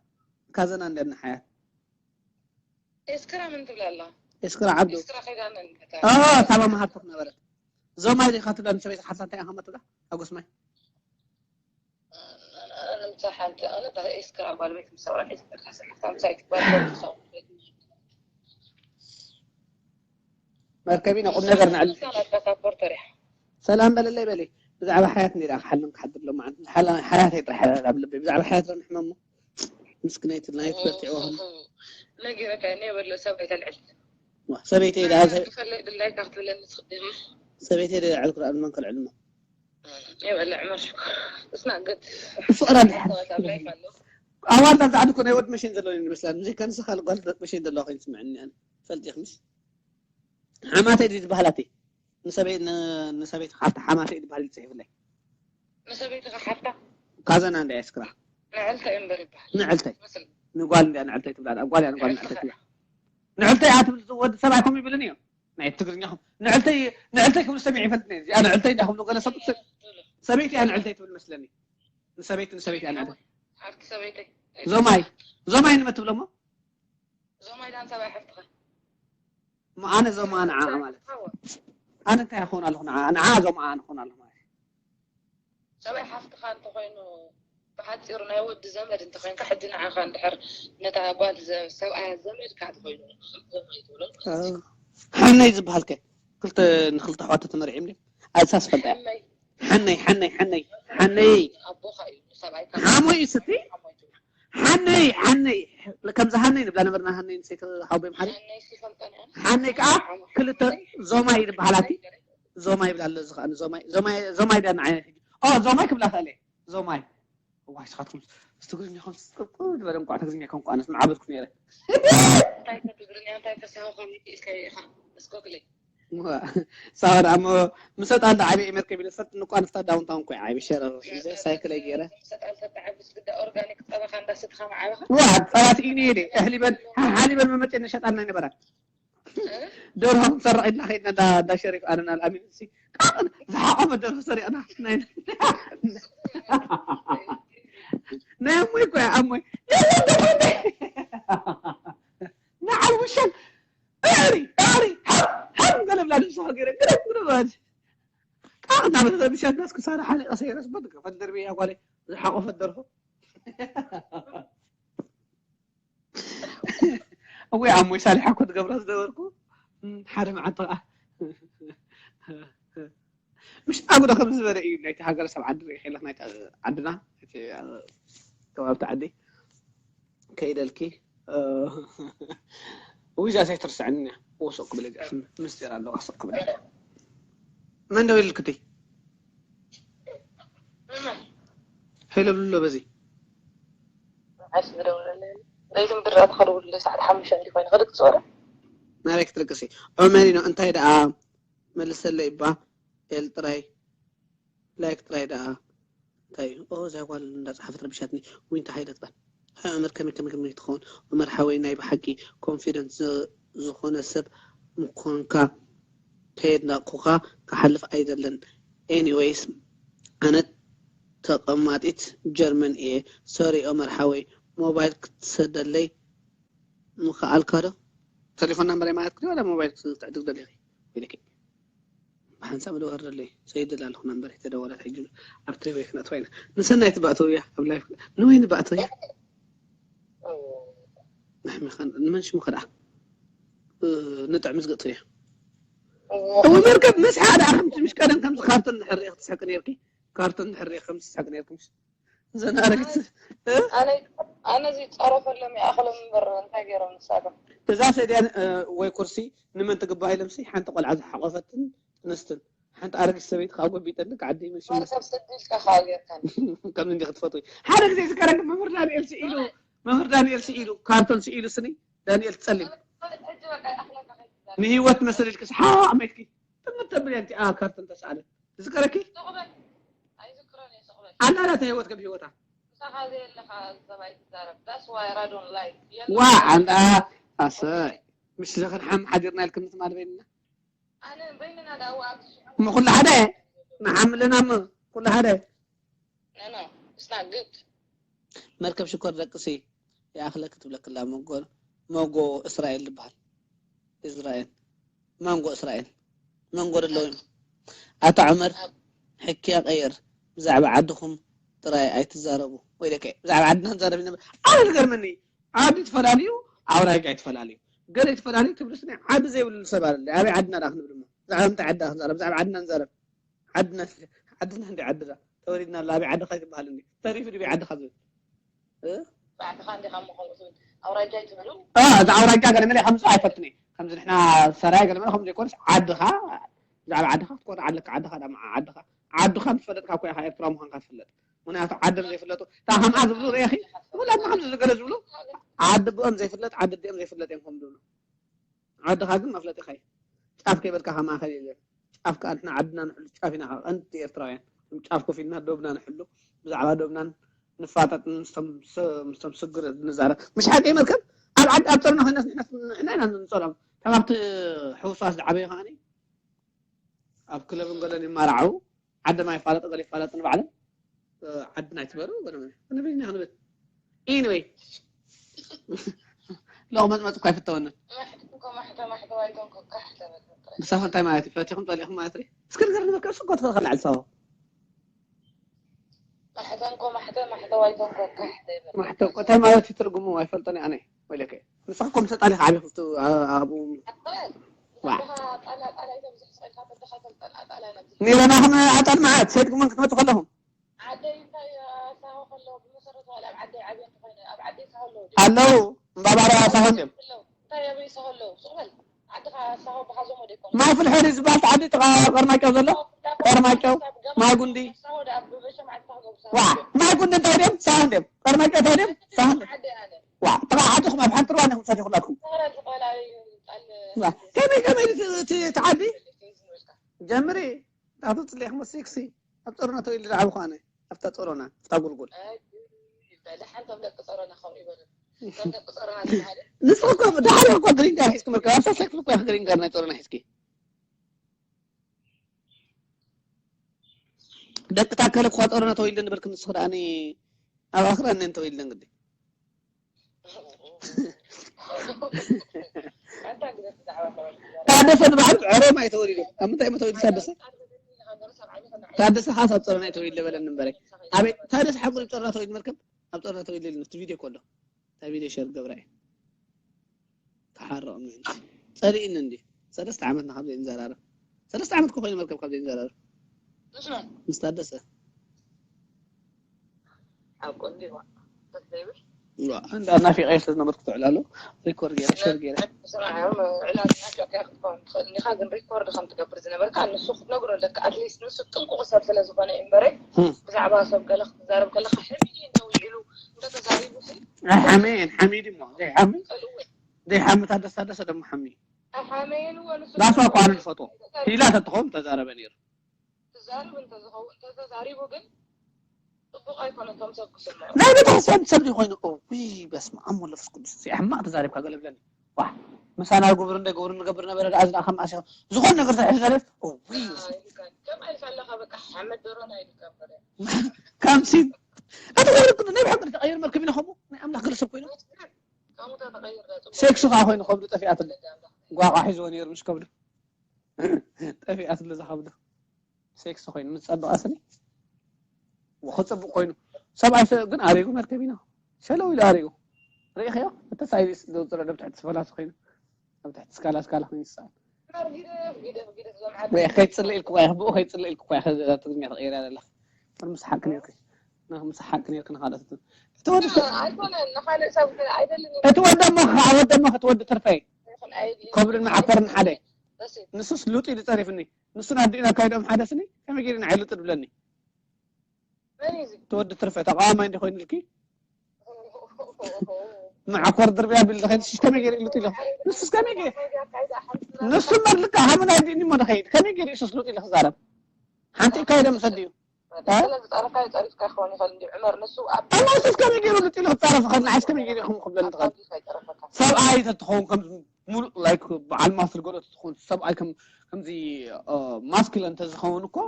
ካዘና እንደ ንሓያት ኤስክራ ምን ትብላ ኣላ ኤስክራ ዓብዱ ኤስክራ ከይዳነን ኦ ታባ መሃርኩ ነበረት ዞማይ ዲኻ ትብላ ንሰበይቲ ሓፍታ እንታይ ኢኻ ትብላ ኣጎስማይ ንምሳ ሓንቲ ኣነ ኤስክራ ጓል ቤት ምስ ሰብራ ኤስክራ ሓፍታ ምሳይ ትባል መርከቢና ቁም ነገር ንዕል ናትካ ሳፖርተር እያ ሰላም በለለይ በሊ ብዛዕባ ሓያት ነራ ክሓልን ክሓድር ሎ ማለት ሓያት ኣይጥራሕ ኣብ ልበይ ብዛዕባ ሓያት ዶ ንሕመሞ ምስክነይቲ ናይ ትበርትዕዋ ነጊረካ እኔ በሎ ሰብ ኣይተልዕል ሰበይተይ ዳ ክፈለይ ድላይ ካብ ትብለኒ ትኽእል ሰበይተይ ዳ ዕልኩ ዳ መን ከልዕልሞ የበለ ዕመር ሽኮር እስና ግድ ፍቕራ ድሓር ኣብ ላይፍ ኣሎ ኣዋልዳ ዛዕዱ ኮ ናይ ወድ መሽን ዘለኒ ይመስላ ንዘይ ከንስኻ ጓል መሽን ዘለዋ ኮይኑ ትስምዕኒ ኣነ ፈልጢኽምስ ሓማተይ ድዩ ዝበሃላተይ ንሰበይ ንሰበይት ሓፍታ ሓማተይ ዝበሃል ይፅሒፍለይ ንሰበይትኻ ሓፍታ ካዘና እንዳ ኤስክራ ንዕልተይ እምበር ይበሃል ንዕልተይ መስል ንጓል እንዳ ንዕልተይ ትብላ ጓል እያ ንጓል ንዕልተይ ትብላ ንዕልተይ እያ ትብል ወዲ ሰብ ኣይኮም ይብልን እዮም ናይ ትግርኛኹም ንዕልተይ ንዕልተይ ክብል ሰሚዕ ይፈልጥ ነየ እዚኣ ንዕልተይ እንዳ ክብሉ ገለ ሰብ ሰብ- ሰበይቲ እያ ንዕልተይ ትብል መስለኒ ንሰበይቲ ንሰበይቲ እያ ንዕልተይ ሓፍቲ ሰበይተይ ዞማይ ዞማይ ንመ ትብሎሞ ዞማይ ዳን ሰብኣይ ሓፍትኻ እሞ ኣነ ዞማ ንዓ ማለት ኣነ እንታይ ክኸውን ኣለኹ ንዓ ንዓ ዞማ ኣነ ክኸውን ኣለኹ ማለት ሰብኣይ ሓፍትኻ እንተኾይኑ ብሓፂሩ ናይ ወዲ ዘመድ እንተኾይንካ ሕጂ ንዓኻ እንድሕር ነታ ጓል ዘ- ሰብኣያ ዘመድካ እንተኾይኑ ዞማይ ትብሎ ማለት እዩ። ሓነይ ዝበሃል ከ ክልተ ንክልተ ኣሕዋት ተመሪዕም ድዩ ኣዝሳስ ፈልጣ ሓመይ ሓነይ ሓነይ ሓነይ ሓነይ ኣቦኻ እዩ ሰብኣይካ ሓሞይ እዩ ስቲ ሓሞይ ትብሎ ሓነይ ሓነይ ከምዚ ሃነይ ንብላ ነበርና ሃነይ ንሰይቲ ሓውቦም ሓደ ሓነይ ሲፈልጠን እያ ሓነይ ከዓ ክልተ ዞማይ ዝበሃላቲ ዞማይ ይብላ ኣሎ እዚ ከዓ ዞማይ ዞማይ ዞማይ ዳ ንዓይነት ኦ ዞማይ ክብላ ክእለ ዞማይ እዋይ ስኻትኩም ትግርኛኹም ስቅቁ ዝበለ እንቋዕ ትግርኛ ከም ቋነስ ምዓበድኩ ነይረ እንታይ ከ ትግርኛ እንታይ ከሳኸ ኢልካ ኢኻ እስኮክለይ ሳወር ኣሞ ምሰጥ ኣንዳ ዓብየ መርከብ ኢለ ሰጥ ንቋ ንፍታ ዳውንታውን ኮይ ዓቢ ሸረር ሒዘ ሳይክለይ ገይረ ሰጣል ተጣዕብስ ግዳ ኦርጋኒክ ጸባኻ እንዳሰትኻ ምዓበኻ ዋ ጸባት ኢኒ ኢለ እህሊ በል ሓሊበን መመጨ ነሸጣና ነበራ ደርሆ ክንሰርቕ ኢልና ከይድና እንዳ እንዳ ሸሪፍ ኣነና ኣልኣሚን እሲ ዝሓቆፈ ደርሆ ሰሪቕና ናይ ናይ ኣሞይ ኮያ ኣሞይ ንዓል ውሸል እሪ እሪ ሓም ገለ ብላ ንስኻ ገይረ ገለ ብላ ጣቕ እናበለ ብሸጋስ ክሳራ ሓሊቐ ሰይረስ በድገ ፈደርብያ ጓለ ዝሓቆፈ ደርሆ እወ ኣሞይ ሳሊሓ እኮ ትገብራ ዝነበርኩ ሓደ መዓልቲ ከዓ ምሽ ኣጉዶ ከም ዝበለ እዩ ናይቲ ሃገረ ሰብ ዓዲ ርኢ ከለክ ናይ ዓድና እቲ ከባብቲ ዓዲ ከይደልኪ ውዛ ዘይትርስዐኒ ወሶቅ ክብል ምስጢር ኣለዋ ሶቅ ክብል መን ደው ኢልክቲ ሄሎ ብሎ በዚ ለይቲ ምድር ኣትኸደውሉ ሰዓት ሓሙሽተ እንዲ ኮይኑ ከደቂ ዝበረ ናበይ ክትደቅሲ ዑመሪኖ እንታይ ደኣ መልሰለይ እባ ኤል ጥራይ ላይክ ጥራይ ደኣ እንታይ እዩ እዛ ጓል እንዳፀሓፈት ረቢሻትኒ ዊንታ ሃይለ ትባል ሃይ ዑመር ከመይ ከመይ ከመይ ትኸውን ዑመር ሓወይ ናይ ብሓቂ ኮንፊደንስ ዝኾነ ሰብ ምዃንካ ከየድነቕኩኻ ክሓልፍ ኣይደልን ኤኒወይስ ኣነ ተቐማጢት ጀርመን እየ ሶሪ ዑመር ሓወይ ሞባይል ክትሰደለይ ምኽኣልካ ዶ? ቴሌፎን ናምበረይ ማለት ክትሪኦ ዋላ ሞባይል ክትዕድግ ደሊኺ? ኢልኪ። ብሓንሳብ ዶ ወርደለይ? ሰይደላ ኣለኹ ናምበረይ ተደወለት ሕጂ ኣብ ትሪወይ ክነጥፋ ኢና። ንሰናይ ትባእተው እያ ኣብ ላይፍ ንወይ ንባእተው እያ። ንሕሚ ኸን ንመን ሽሙ ከደኣ? እ፣ ንጥዕሚ ዝገጥፍ እያ። እወ መርከብ ምስሓ ደኣ ከምቲ ምሽ ቀደም ከምዚ ካርቶን ንሕርየ ክትስሕቂ ነርኪ። ካርቶን ንሕርየ ከምዚ ትስሕቂ ነርኪ ምሽ። ዘናረግት ኣነ እዚ ጸረፈሎም ይኣኽሎም እምበር እንታይ ገይሮም ንሳቶም። እዛ ሰድያን ወይ ኩርሲ ንመን ትግባእ ኢሎምሲ ሓንቲ ቆልዓ ዝሓቆፈትን ጥንስትን ሓንቲ ኣረጊት ሰበይቲ ካብ ጎቢጠልክ ዓዲ መሽመስ መርከብ ስዲ ኢልካ ከዓ ጌርካኒ። ከም እንዲ ክትፈትዊ ሓደ ግዜ ዝከረክ መምህር ዳንኤል ስኢሉ መምህር ዳንኤል ስኢሉ ካርቶን ስኢሉ ስኒ ዳንኤል ትጸሊም ሕጂ በቃ ይኣኽለካ ከይትዛረብ። ንህይወት መስል ኢልክስ ሓቕ መይትኪ ትምተብል እያ እቲኣ ካርቶን ተስኣለት ትዝከረኪ ስቕ በል ኣይዝክሮን እየ ስቕ በል። ኣላ ናታ ህይወት ከም ህይወታ ምሳኻ ዘየለኻ ሰብኣይ ትዛረብ that's why I don't like የለ ዋ ኣንዳ ኣሰይ ምሽ ዘኽን ሓም ሓዲርና ኢልክኒ ትማል በይንና ኣነ በይንና ዳኣ ኣብ ትሽዑ እሞ ኩሉ ሓደ ንሓምልና እሞ ኩሉ ሓደ no no it's not good መርከብ ሽኮር ደቅሲ ይኣኽለኪ ትብለክላ መጎ መጎ እስራኤል ዝበሃል እስራኤል ማንጎ እስራኤል ማንጎ ደለዉ እዮም ኣታ ዑመር ሕክያ ቀይር ብዛዕባ ዓድኹም ጥራይ ኣይትዛረቡ ወይለከ ብዛዕባ ዓድና ንዛረብ ነበር ኣነ ዝገርመኒ ዓዲ ትፈላለዩ ኣውራጃ ይትፈላለዩ ገለ ይትፈላለዩ ትብልስኒ ዓዲ ዘይብሉ ሰብ ኣለ ኣበይ ዓድና ዳ ክንብል እሞ ብዛዕባ ምንታይ ዓድና ክንዛረብ ብዛዕባ ዓድና ንዛረብ ዓድና ዓድና እንዲ ዓድና ተወሊድና ኣበይ ዓድኻ ይትበሃል እንዲ ተሪፉ ድበይ ዓድኻ ዝብል ባዕልኻ እንዲኻ እሞ ከምኡ ትብል ኣውራጃ ይትብሉ እ፣ እዚ ኣውራጃ ገለ መለ ከምዚ ኣይፈትን እየ ከምዚ ንሕና ሰራይ ገለ መለ ከምዚ ዘይኮነስ ዓድኻ ብዛዕባ ዓድኻ ክትኮርዕ ኣለካ ዓድኻ ዳ መዓ ዓድኻ ዓድኻ ምስ ፈለጥካ እኮ ኢኻ ኤርትራ ምዃንካ ትፍለጥ ምክንያቱ ዓዶም ዘይፍለጡ እታ ከምኣ ዝብሉ ርእኺ ኩላትና ከምዚ ዝገለ ዝብሉ ዓዲ ብኦም ዘይፍለጥ ዓዲ ዲኦም ዘይፍለጥ እዮም ከም ዝብሉ ዓድኻ ግን መፍለጢኻ እዩ ጫፍ ከይበልካ ካብ ማእኸል የለን ጫፍ ከዓ ንሕና ዓድና ንሕሉ ጫፍ ኢና ካብ ቀንዲ ኤርትራውያን ከም ጫፍ ኮፍ ኢልና ዶብና ንሕሉ ብዛዕባ ዶብናን ንፋጠጥ ምስቶም ስግር ንዛረብ ምሽ ሓቂ መርከብ ኣብ ዓዲ ኣብ ጦርና ኮይና ንሕና ኢና ንፀሎም ከም ኣብቲ ሕውሳስ ዝዓበየ ከዓኒ ኣብ ክለብን ገለን ይማራዓው ዓድማ ይፋለጡ ገለ ይፋለጡ ንባዕሎም ዓድና ይትበሩ ንብልና ክንብል ኢንወይ ሎቕ መፅመፅ እኳ ይፍተወንን ንሳኸ እንታይ ማለት እዩ ፈቲኹም ጠሊኹም ማለት ሪ እስክርግር ንበከ እሱ እኮ ትኽእል ከላዕል ሰው ማሕተንኮ እንታይ ማለት እዩ ትርጉሙ ኣይፈልጦን ኣነ ወይለከ ንስኻ ኮም ተጣሊኻ ዓቢ ክፍቱ ኣብኡ ኔረና ከም ኣጣል መዓት ሰይድ ግመን ክትመፁ ከለኹም ኣለዉ እምባባራ ሳሆ እንዲም ማይ ፍልሖ ዝበሃል ዓዲ ጥቓ ቀርማጨው ዘሎ ቀርማጨው ማይ ጉንዲ ዋ ማይ ጉንዲ እንታይ ድም ሳሆ እንዲም ቀርማጨው እንታይ ድም ሳሆ እንዲም ዋ ጥቓ ዓድኹም ኣብ ሓንቲ ርዋ ንኹም ሰዲኹላትኩም ከመይ ከመይ እቲ ዓዲ ጀምሪ ናቱ ጽሊእክሞ ሴክሲ ኣብ ጾሮና ተወሊደ ዝዓበኹ ኣነ ኣብታ ጾሮና ኣብታ ጉልጉል ንስኺ እኮ ድሓር እኮ ግሪን ጋር ሒዝኪ መርከብ ኣብታ ሴክሲ እኮ ኢኺ ግሪን ጋር ናይ ጾሮና ሒዝኪ ደቂ ታከለ እኳ ጾሮና ተወሊደ ንበልክም ንስኺ ደኣ ኣብ ኣኽራን ነን ተወሊደ እንግዲህ ታደሰ ንባዕሉ ዕሮም ኣይተወሊዱ ኣብ ምንታይ እሞ ተወሊዱ ታደሰ ታደሰ ካስ ኣብ ጸረና ኣይተወሊደ በለኒ እምበረ ኣበይ ታደሰ ሓቁ ጸረና ተወሊዱ መርከብ ኣብ ጸረና ተወሊደ ኢሉ ቪድዮ ኮሎ እንታይ ቪድዮ ሸር ገብራ እዩ ተሓረቕኒ ጸሊእኒ እንዲ ሰለስተ ዓመትና ካብ ዘይንዘራረብ ሰለስተ ዓመት ኮይኑ መርከብ ካብ ዘይንዘራረብ ምስ ታደሰ እንዳ ናፊቀ ስለ ዝነበርኩ ትዕላሉ ሪኮርድ ገይረ ሸር ገይረ ኢኻ ግን ሪኮርድ ከም ትገብር ዝነበርካ ንሱ ክትነግሮ ኣለካ ኣትሊስት ንሱ ጥንቁቕ ሰብ ስለ ዝኾነ እዩ እምበረ ብዛዕባ ሰብ ገለ ክትዛረብ ከለካ ሕሚድ እዩ እንደ ውዒሉ እንደ ተዛሪቡ ሓሜን ሓሚድ እሞ ዘይሓሚ ዘይሓሚ ታደስ ታደሰ ደሞ ሓሚ ሓሜን ንሱ ላሷ እኮ ኣነ ዝፈትዎ ሂላ ተትኸውን ተዛረበ ነይሩ ትዛረብ እንተዝኸውን እንተተዛሪቡ ግን ጽቡቕ ኣይኮነን ከም ሰብ ክስምዖ። ናይ ቤተ ክርስቲያን ሰብ ድዩ ኮይኑ? እውይ በስመ ኣብ ወመንፈስ ቅዱስ እዚ ሕማቕ ተዛሪብካ ገለ ብለኒ። ዋእ ምሳና ግብሩ እንደ ግብሩ ንገብር ነበረ ደኣ እዚ ደኣ ከም ኣስዮ ዝኾነ ነገር ተሕልፍ ተሕልፍ እውይ በስመ ኣብ። ከም ኣልፋ ኣለኻ በቃ ሓመድ ደሮና ኢሉካ እምበር። ከምሲ ኣቲ ወርቅ ናይ ብሓቂ ተቐይር መርከብ ኢና ከምኡ ናይ ኣምላኽ ገለ ሰብ ኮይኑ ሴክስ ከዓ ኮይኑ ከብዱ ጠፊኣትሉ ጓቋ ሒዝዎ ነይሩ ምስ ከብዱ ጠፊኣትሉ ዝኸብዱ ሴክስ ኮይኑ ምስ ጸበቐ ስኒ ክጽብቕ ኮይኑ ሰብኣይ ግን ኣሪጉ መርከብ ኢና ሸለው ኢሉ ኣሪጉ ርኢኸዮ እቲ ሳይሪስ ዘውፅረ ደብትሕቲ ስፈላቱ ኮይኑ ኣብ ትሕቲ ስካላ ስካላ ኮይኑ ይስኣል ከይትፅልእ ኢልኩ ኢኻ ብኡ ከይትፅልእ ኢልኩ ኢኻ ትግርኛ ተቀይራ ዘለኻ ምስ ሓቂ ነርኪ ምስ ሓቂ ነርኪ ንኻልኦት እቲ ወዲ እቲ ወዲ እሞ ከዓ ወዲ እሞ ክትወዲ ትርፈይ ከብድን መዓኮርን ሓደ ንሱስ ሉጥ ኢሉ ፀሪፍኒ ንሱ ናብ ዲእና ካይዶም ሓደ ስኒ ከመይ ገይሩ ንዓይ ሉጥ ድብለኒ ትወዲ ትርፈ ተቃዋማይ እንዲ ኮይኑልኪ መዓኮር ድርብያ ቢል ዝኸይድ ሽሽ ከመይ ገይሩ ይሉጥ ኢለ ንሱስ ከመይ ገይሩ ንሱ እምበር ልካ ሃመ ናይ ዲኒ እሞ ንኸይድ ከመይ ገይሩ ኢሱስ ሉጥ ኢለ ክዛረብ ሓንቲ ካይደ ምሰድ እዩ ዝፀረካ ይፀሪፍካ ክኸውን ይኽእል እንዲ ዕመር ንሱ ኣብ ኣላ ኢሱስ ከመይ ገይሩ ሉጥ ኢለ ክዛረብ ዝኸድ ንዓይስ ከመይ ገይሩ ኢኹም ክብለኒ ትኸእል ሰብኣይ ተትኸውን ከም ሙሉእ ላይክ በዓል ማስል ገሎ ተትኸውን ሰብኣይ ከም ከምዚ ማስኪል እንተዝኸውን እኮ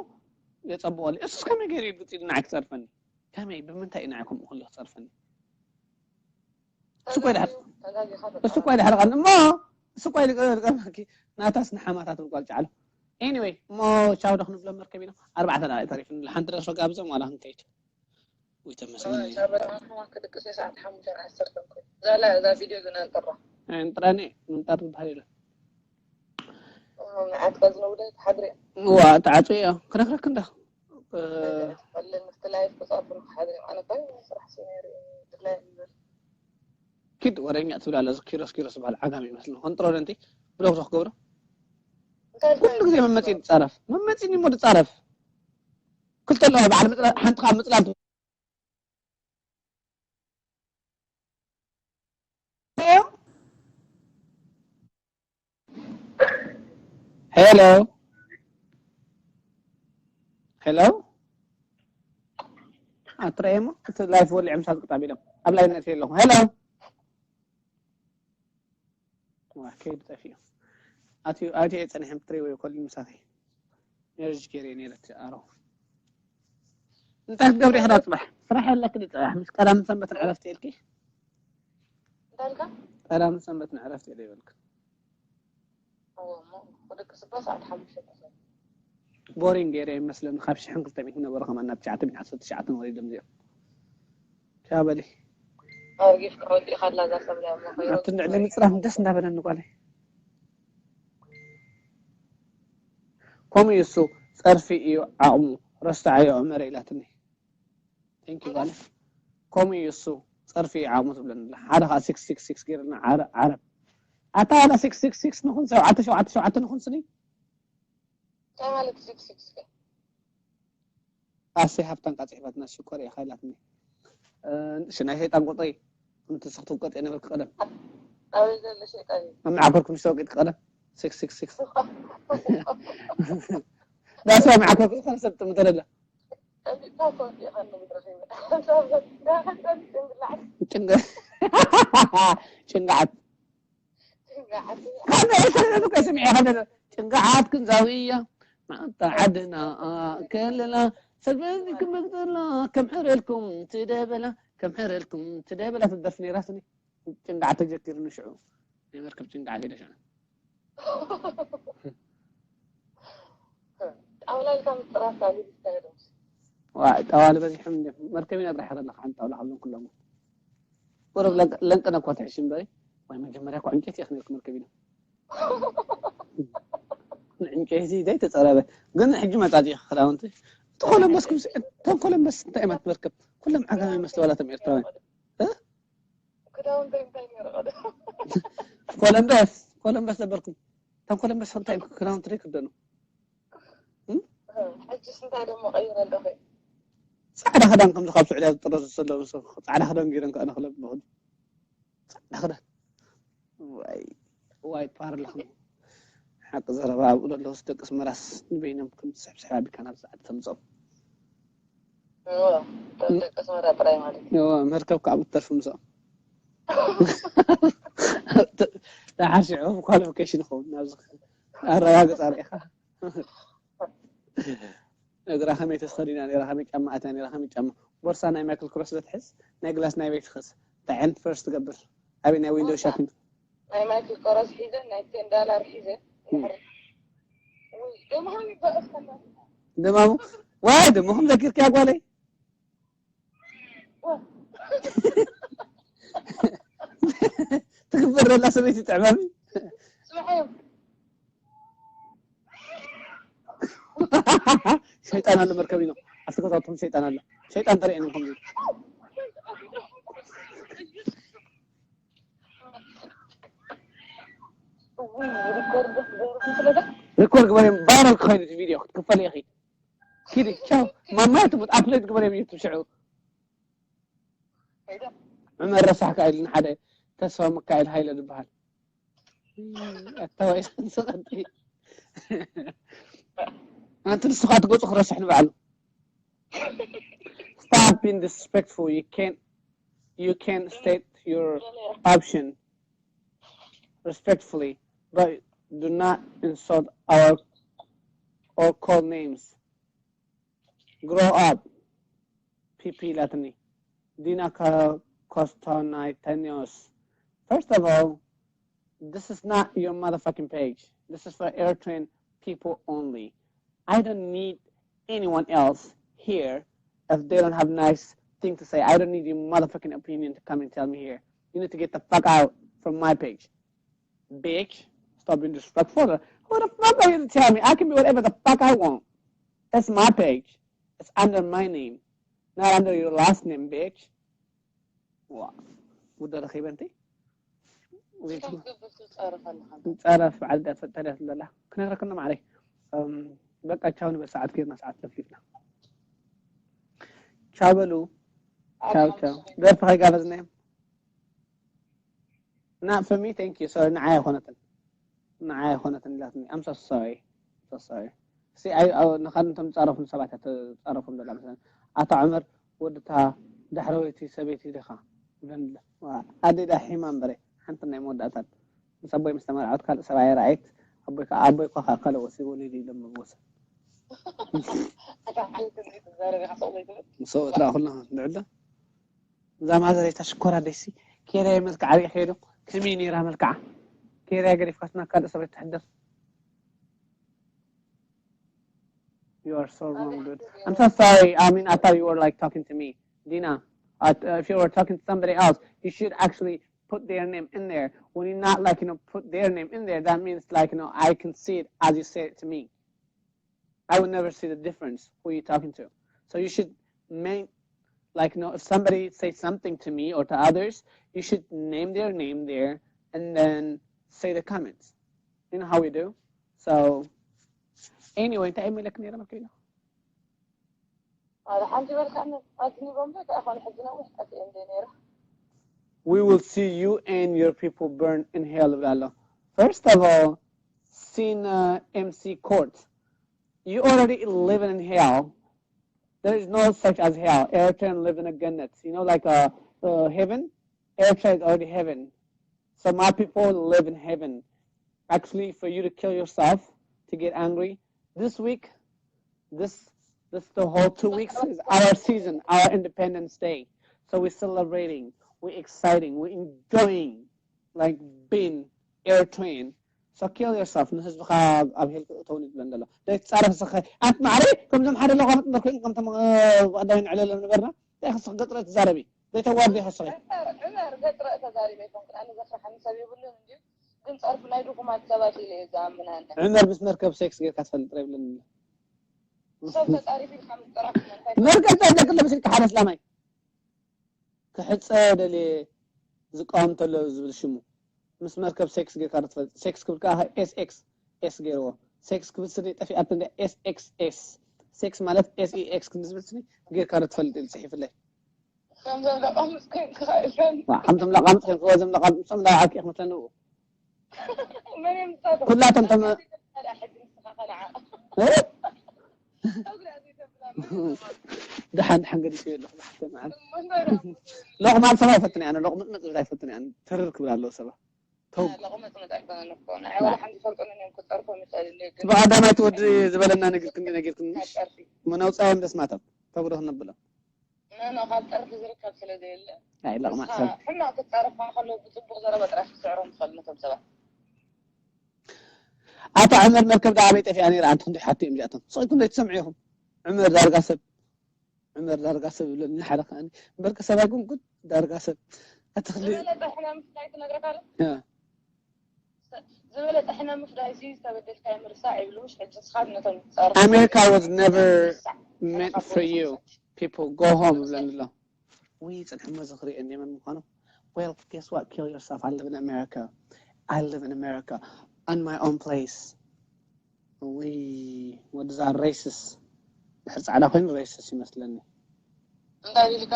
የጸብቐሉ እሱስ ከመይ ገይሩ እዩ ብፂ ንዓይ ክፀርፈኒ ከመይ ብምንታይ እዩ ንዓይ ከምኡ ከሎ ክፀርፈኒ እሱ እኮ ይድሕር እሱ እኮ ይድሕርቀኒ እሞ እሱ እኮ ይልቀመኪ ናታስ ንሓማታት ብቋል ጫዕሎ anyway እሞ ቻው ዶ ክንብሎ መርከብ ኢና ኣርባዕተ ደቂ ተሪፍኒ ሓንቲ ደርፈ ጋብዞም ዋላ ክንከይድ ውይ ተመስገን ክድቅስ ሰዓት ሓሙሽተ ዓሰርተ እዛ ቪድዮ ግን ኣንጥራ እንጥራኒ ምንጣር ዝበሃል የለን መዓት ከዝነውደ ሓድሪ ዋ ተዓፅዮ ክረክረክ እንዳ ቀልል ምፍትላይ ክፃብሩ ሓድሪ ኣነ ባይ ስራሕ ሲነሪ ድላይ ኪድ ወረኛ ትብል ኣለ ኪሮስ ኪሮስ ዝበሃል ዓጋም ይመስል ከንጥሮ ደንቲ ብሎክ ዞክ ገብሮ ኩሉ ግዜ መመፂ ዝፃረፍ መመፂ ሞ ዝፃረፍ ክልተ ኣለዋ በዓል ምፅላ ሓንቲ ካብ ምፅላል Hello. Hello. ኣትረኤሞ እቲ ላይፍ ወሊዖም ሳት ቅጣብ ኢሎም ኣብ ላይ ነእቲ ኣለኹ ሄሎ ከይዱ ጠፊኡ ኣትዩ ኣትየ ፀኒሐ ትሪወ ኮሊ ምሳኺ ሜርጅ ገይረ ነይረ ኣሮ እንታይ ክትገብሪ ኢኽዳ ፅባሕ ስራሕ ኣለክ ድፅባሕ ምስ ቀዳምን ሰንበትን ዕረፍቲ ኢልኪ ቀዳምን ሰንበትን ዕረፍቲ ኢለ ይበልክ ቦሪንግ ገይረ ይመስለኒ ካብ ሽሕን ክልተ ሚእቲ ነበሩ ከማን ናብ ትሽዓተ ሚእቲ ዓሰርተ ትሽዓተ ወሪዶም እዚኦም ሻበሊ ኣብቲ ንዕሊ ምፅራፍ ደስ እንዳበለኒ ጓለይ ከምኡ እዩ እሱ ጸርፊ እዩ ዓቕሙ ረስዓዮ ዕመረ ኢላትኒ ቴንኪ ጓለ ከምኡ እዩ እሱ ጸርፊ እዩ ዓቕሙ ትብለኒ ሓደ ከዓ ሲክስ ሲክስ ሲክስ ገይርና ዓረብ ኣታ ዋላ ሲክስ ሲክስ ሲክስ ንኹን ሸውዓተ ሸውዓተ ሸውዓተ ንኹን ስኒ እንታይ ማለት እዩ ሲክስ ሲክስ ከ ኣሰይ ሃብታም ቃ ጽሕፈትና ሽኮር እያ ካይላትኒ ሽናይ ሰይጣን ቁጥሪ እንት ስኽትውቀጥ የነበርክ ቀደም ኣበይ ዘሎ ሸይጣን እዩ ኣብ መዓኮርኩም ዝተወቂጥክ ቀደም ሲክስ ሲክስ ሲክስ ዳስ ኣብ መዓኮርኩም ዝኾነ ሰብ ጥምተለላ ጭንግዓት ካልእ ኣይሰለለትኳ ስምዒ ከለለ ጭንግዓት ክንዛዊ እያ ማእንታ ዓድና ከለላ ሰግበዚ ክመግዘላ ከም ሕረልኩም ትደበላ ከም ሕረልኩም ትደበላ ትደርፍ ነይራ ስኒ ጭንግዓት ተጀኪርኒ ሽዑ ናይ መርከብ ጭንግዓት ኢለ ሽዑ ጣውላ ኢልካ ምጥራፍ ካብ ይስተገደም ዋይ ጠዋሊ በዚሖም እንዲም መርከብ ኢና ጥራሕ ከለካ ሓንቲ ጣውላ ካብዞም ኩሎም ቁሩብ ለንቅነ እኳ ትሕሽ እምበሪ ወይ መጀመርያ እኳ ዕንጨይቲ ኢኽ ነርኩ መርከብ ኢና ዕንጨይቲ ደይ ተፀረበ ግን ሕጂ መፃፂ ክዳውንቲ እቲ ኮለምበስ ክምስ እቶም ኮለምበስ እንታይ እማ ትመርከብ ኩሎም ዓጋመ ይመስለዋላቶም ኤርትራውያን ኮለምበስ ኮለምበስ ነበርኩም እቶም ኮለምበስ እንታይ ክዳውንቲ ደይ ክደኑ ሕጅስ እንታይ ደሞ ቀይረ ኣለኹ ፃዕዳ ክዳን ከምዚ ካብ ስዑድያ ዝጥረዙ ዘለዉ ሰብ ፃዕዳ ክዳን ገይረን ከዓ ንክለብ ንኽዱ ፃዕዳ ክዳን ዋይ ዋይ ፓርላማ ሓቂ ዘረባ ኣብኡ ዘለዉ ደቂ ስመራስ ንበይኖም ከም ዝስሕብስሕ ኣቢልካ ናብ ፃዕዲ ተምፅኦም ደቂ ስመራ ጥራይ ማለት እዩ መርከብ ከዓ ብትተርፊ ምስኦም ደሓር ሽዑ ኳሊፊኬሽን ይኸውን ናብዚ ኣረጋግፃ ርኢኻ እግራ ከመይ ተስኸዲና ነራ፣ ከመይ ጫማ ኣትያ ነራ፣ ከመይ ጫማ። ቦርሳ ናይ ማይክል ክሮስ ዶ ትሕዝ፣ ናይ ግላስ ናይ ቤት ክስ። እንታይ ዓይነት ፈርስ ትገብር? ኣበይ ናይ ዊንዶው ቦርሳ ሻፒንግ? ናይ ማይክል ኮረስ ሒዘ፣ ናይ ቴን ዳላር ሒዘ። እም። ወይ ደሞ ሃሚ በእስ ከላ። ደማሙ? ዋይ፣ ደሞ ከም ዘኪርክያ ጓለይ። ትግበር ዘላ ሰበይቲ ጥዕመሚ። ስምዓዮም። ሸይጣን ኣሎ መርከቢኖ። ኣብቲ ገዛውትኹም ሸይጣን ኣሎ። ሸይጣን ተርእየኒ ከም ዝብል። ሪኮርድ ግበርዮም፣ ቫይራል ክኸይድ እቲ ቪድዮ ክትክፈል ኢኺ። ኪዲ፣ ቻው። ማማይ ትሙት፣ ኣፕሎድ ግበርዮም ዩቱብ ሽዑ። ዑመር ረሳሕካ ኢሉኒ ሓደ ተስፋ ሚካኤል ሃይለ ዝበሃል። ኣታዋይ ሰንሰቐጢ። ኣንቲ ንስኻ ትገጹ ክረስሕ ንባዕሉ። Stop being disrespectful. You can't, you can state your option respectfully, but do not insult our or call names. Grow up. ፒፒ ኢላትኒ። ዲና ኮስቶናይተኒዮስ። First of all, this is not your motherfucking page. This is for Eritrean people only. I don't need anyone else here if they don't have nice thing to say. I don't need your motherfucking opinion to come and tell me here. You need to get the fuck out from my page. Bitch, stop being disrespectful. Who the fuck are you to tell me? I can be whatever the fuck I want. That's my page. It's under my name, not under your last name, bitch. ዋ፣ ውዳ ረኺበ እንተይ? ዘይትግባ። ትግብር ትጻረፍ ኣለኻ። ንጻረፍ በዓል ዳ ፈጣሪ ትብለላ። ክነግረክና ማዕረይ። እም፣ በቃ ቻው ንበል፣ ሰዓት ጌርና፣ ሰዓት ለፍሊፍና። ቻው በሉ። ቻው፣ ቻው። ደርፊ ከይጋበዝናዮም። Not for me, thank you. Sorry፣ ንዓይ ኣይኮነትን። ንዓይ ኣይኮነትን ኢላትኒ። I'm so sorry. So sorry. ሲ፣ ኣይ፣ ኣው፣ ንኻን እንቶም ዝጻረፉን ሰባት እያ ትጻረፎም ዘላ መሰለኒ። ኣታ ዑመር፣ ወድታ ዳሕረወይቲ ሰበይቲ ዲኻ? ብለኒ። ዋ፣ ኣደይ ዳ ሒማ እምበረ፣ ሓንቲ ናይ መወዳእታን። ምስ ኣቦይ ምስ ተመርዓወት ካልእ ሰብኣይ ረኣየት። ኣቦይ ከኣ፣ ኣቦይ እኳ ካልእ ወሲ ወሊዱ ኢሎም መወሰ። ኣታ ሓንቲ ዘይትዛረብ ኢኻ፣ ሱቕ ዘይትብል። ምስ ሰብኡት ረኣኹልና ንዕዳ። እዛ ማዘር እታ ሽኮር ኣደይሲ፣ ኬርያ መልክዓ ርኢኽዮ ዶ? ከመይ ነይራ መልክዓ? ኬርያ ገዲፍካትና ካልእ ሰበይቲ ትሕደር። You are so wrong, dude. I'm so sorry. I mean, I thought you were, like, talking to me. Dina, uh, if you were talking to somebody else, you should actually put their name in there. When you not, like, you know, put their name in there, that means, like, you know, I can see it as you say it to me. I would never see the difference who you're talking to. So you should make, like, you know, if somebody says something to me or to others, you should name their name there and then say the comments. You know how we do? So, anyway, እንታይ መለክ ነይረ መከይና? ኣረ ሓንቲ በልካኒ፣ ኣዝኒቦም ዶ እንታይ ኾነ ሕጂ ነዊሕ ጠፊኤ እንደ ነይረ። We will see you and your people burn in hell ብላ ኣሎ። First of all, Sina M C Court, you already living in hell. There is no such as hell. Eritrean live in a ገነት. You know, like a, a heaven? Eritrea is already heaven. So my people live in heaven. Actually, for you to kill yourself, to get angry, this week, this this the whole two weeks is our season, our Independence Day. So we're celebrating, we're exciting, we're enjoying, like, being Eritrean. So kill yourself. ንህዝብኻ ኣብ ሄል ክእተውን ይብለን ዘሎ። ዘይትጻረፍ ስኸ ኣት ማዕረ ከምዞም ሓደ ለቋምጥ እንበር ኮይንኩም ከምቶም፣ እ፣ ቀዳማይ ንዕለሎም ነበርና። እንታይ ክስኽ ገጽ ርእይ ትዛረቢ? ዘይተዋርዲ ኢኻ ስኸ። ዑመር፣ ዑመር፣ ገጽ ርእይ ተዛሪበ ኣይኮንኩን። ኣነ ዘፍርሓኒ ሰብ የብሉን እንድዩ። ግን ጸርፊ ናይ ድኹማት ሰባት ኢለ እየ ዝኣምን ኣነ። ዑመር፣ ምስ መርከብ ሴክስ ጌርካ ትፈልጥ ዶ ይብለኒ ኣሎ። ሰብ ተጻሪፉ ኢልካ ምጥራፍ እዩ። እንታይ መርከብ እንታይ ደቂ ለብስ ኢልካ ሓደ እስላማይ? ክሕጸ ደልየ ዝቃወም ተሎ ዝብል ሽሙ። ምስ መርከብ ሴክስ ጌርካ ዶ ትፈልጥ? ሴክስ ክብል ከኣ ኤስ ኤክስ ኤስ ገይርዎ። ሴክስ ክብል ስኒ ጠፊኣት እንደ ኤስ ኤክስ ኤስ። ሴክስ ማለት ኤስ ኢ ኤክስ ክንዲ ዝብል ስኒ ጌርካ ዶ ትፈልጥ ኢሉ ጽሒፍለይ። ከምዞም ለቃምጽ ኮይንካ ኢሎም። ዋ፣ ከምዞም ለቃምጽ ኮይንካ፣ ከምዞም ለቃምጽ፣ ከምዞም ለቃምጽ ኮይንካ መስለኒ። መን እዮም ንሳቶም? ኩላቶም ተመ-፣ ታዲያ ሕጂ ንስኻ ከነዓ። እ? እግሪ ኣዘይ ተብላ መን እዮም? ደሓን፣ ደሓን ገዲፈዮ ኣለኹ፣ ብሓፍተ መዓል። እሞ እንታይ ደኣ? ሎቕማጽ ሰብ ኣይፈትን እየ ኣነ፣ ሎቕምጽምጽ ዝብል ኣይፈትን እየ ኣነ። ተርር ክብል ኣለዎ ሰባት። ተው። ለቕመጽመጽ ኣይኮነን እኮ። ንዓይ ዋላ ሓንቲ ይፈልጡኒ እዮም፣ ክጸርፎም ይኽእል እዩ፣ ግን ብቐዳማይ እቲ ወዲ ዝበለና ነጊርክኒ፣ ነጊርክኒ። ካብ ጸርፊ። መነውጻዮም ደስማቶም። ተብሎ ክነብሎም። ኖ፣ ኖ፣ ካብ ጸርፊ ዝርከብ ስለ ዘየለ። ኣይ፣ ለቕማዕ ንስኻ ሰብ። ሕማቕ ክትጻረፍ ከሎ ብጽቡቕ ዘረባ ጥራሕ ክትስዕሮም ትኽእል ነቶም ሰባት። ኣታ ዕመር መርከብ ዳ ኣበይ ጠፊኣ ነይራ? ኣንተ ክንደይ ሓቲ እዮም እዚኣቶም? ስቕ ኢልኩም ዘይትሰምዑ ኢኹም። ዕመር ዳርጋ ሰብ። ዕመር ዳርጋ ሰብ ይብለኒ ሓደ ከኣ። እምበርከ ሰብ ኣይኮንኩን፣ ዳርጋ ሰብ። ኣታ ክንደይ ዝበለጸ ሕነ ምፍዳይ ትነግረካ ዶ? ያ። ዝበለጸ ሕነ ምፍዳይ ሲ ዝተበደልካዮ ምርሳዕ ይብሉሽ። ሕጂ ንስኻ ነቶም ጸርፊ ኣሜሪካ was never ምርሳዕ meant ኢኻ for you. ትወስድ። People go home ይብለኒ ኣሎ። ውይ፣ ጽንሕሞ ዝኽሪ እንደ መን ምዃኑ። Well, guess what? Kill yourself. I live in America. I live in America. On my own place. ውይ፣ ወዲ እዛ racist። ድሕር ጻዕዳ ኮይኑ racist ይመስለኒ። እንታይ ኢልካ?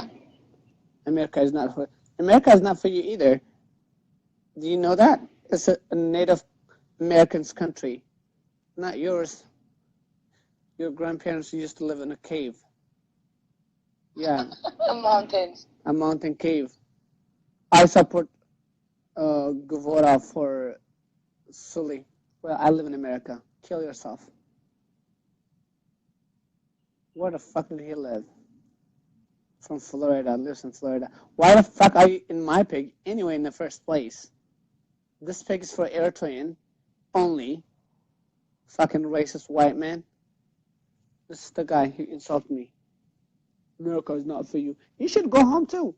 America is not for, America is not for you either. Do you know that? It's a, a Native Americans country, not yours. Your grandparents used to live in a cave. Yeah, The mountains. A mountain cave. I support uh, Gvora for Suli. Well, I live in America. Kill yourself. Where the fuck did he live? From Florida, lives in Florida. Why the fuck are you in my page anyway in the first place? This page is for Eritrean only. Fucking racist white man. This is the guy who insulted me. America is not for you. You should go home too.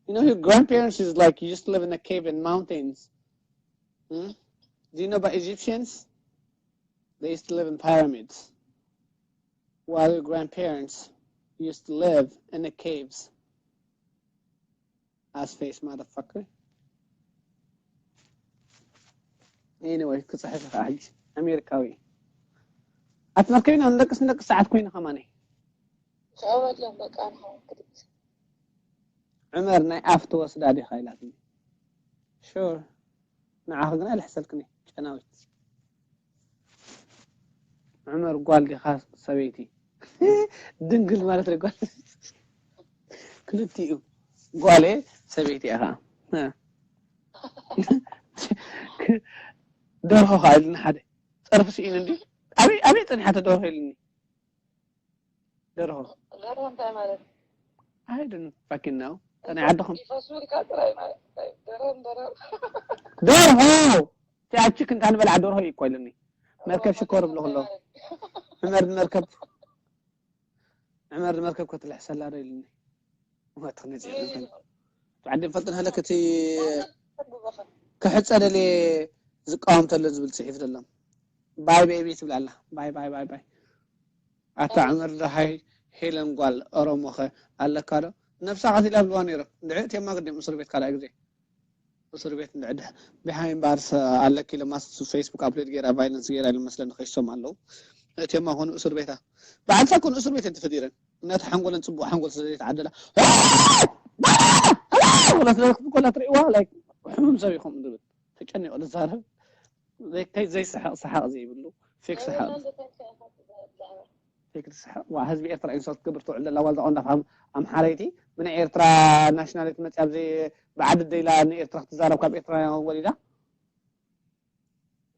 You know, your grandparents is like used to live in a cave in mountains. Hmm? Do you know about Egyptians? They used to live in pyramids, while your grandparents used to live in the caves. Ass face motherfucker. Anyway, ክፅሕፍ ከዓ ሕጂ ኣሜሪካዊ ኣቲ መርከቢና ንደቅስ ንደቅስ ሰዓት ኮይኑ ከማኒ ቻው በሎም በቃ። ንሓወት ክድቅስ። ዕመር ናይ ኣፍ ትወስዳ ዲኻ ኢላትኒ። ሹር ንዓኺ ግና ልሕሰልክኒ ጨናዊት። ዕመር ጓል ዲኻ ሰበይቲ? ድንግል ማለት ነው ጓል። ክልቲኡ ጓል እየ ሰበይቲ እየ ኸዓ። ደርሆ ኸዓ ኢሉኒ ሓደ። ጸርፊ ስኢኑ እንዲ ኣበይ ኣበይ ጸኒሓ ተደርሆ ኢሉኒ። ደርሆ ደርሆ እንታይ ማለት? I don't fucking know። ከናይ ዓድኹም ይፈሱ ኢልካ ጥራይ ማለት እንታይ? ደረም ደረም። ደርሆ! እቲ ኣብ ችክ እንታ ንበልዓ ደርሆ እዩ እኮ ኢሉኒ። መርከብ ሽኮር እብሎ ከሎ። ዕመር ንመርከብ፣ ዕመር ንመርከብ ክትልሕሰላ ዶ ኢሉኒ። እዋ፣ ተኽነፂ ኢሉ። ዓዲ ንፈልጥ ንሃለክ እቲ ክሕፀ ደልየ ዝቃወም ተሎ ዝብል ፅሒፍ ዘሎ። ባይ ቤቢ ትብል ኣላ። ባይ፣ ባይ፣ ባይ፣ ባይ። ኣታ ዕመር ደሃይ ሄለን ጓል ኦሮሞኸ ኣለካ ዶ? ነብሳ ቀቲላ ብልዋ ነይሮም። እንድዒ እትየማ ግድም እስር ቤት ካልኣይ ግዜ። እስር ቤት እንድዒ ድሕ-፣ ቢሃይንድ ባርስ ኣለኪ ኢሎም ማስ ፌስቡክ ኣፕሎድ ገይራ ቫይለንስ ገይራ ኢሎም መስለኒ ከይሶም ኣለዉ። እትየማ ኮኑ እስር ቤታ። በዓልሳ ኮኑ እስር ቤት እየን ተፈጢረን። እናተ ሓንጎለን ጽቡቕ ሓንጎል ስለ ዘይተዓደላ። ወላ ስለ ክትኮላ ትርእይዋ፣ ላይክ፣ ሕሙም ሰብ ኢኹም ዝብል። ተጨኒቑ ዝዛረብ። ዘይ-፣ ከይ-፣ ዘይሰሓቕ ሰሓቕ ዘይብሉ። ፌክ ሰሓቕ። ፌክ ትስሕቕ። ዋ፣ ህዝቢ ኤርትራ ኢንሶልት ትገብር ትውዕል ዘላ ጓል ዛቆንዳ ፋም ኣምሓረይቲ። ብናይ ኤርትራ ናሽናሊቲ መጽያ ኣብዚ ብዓዲ ደይላ ንኤርትራ ክትዛረብ ካብ ኤርትራ ወሊዳ።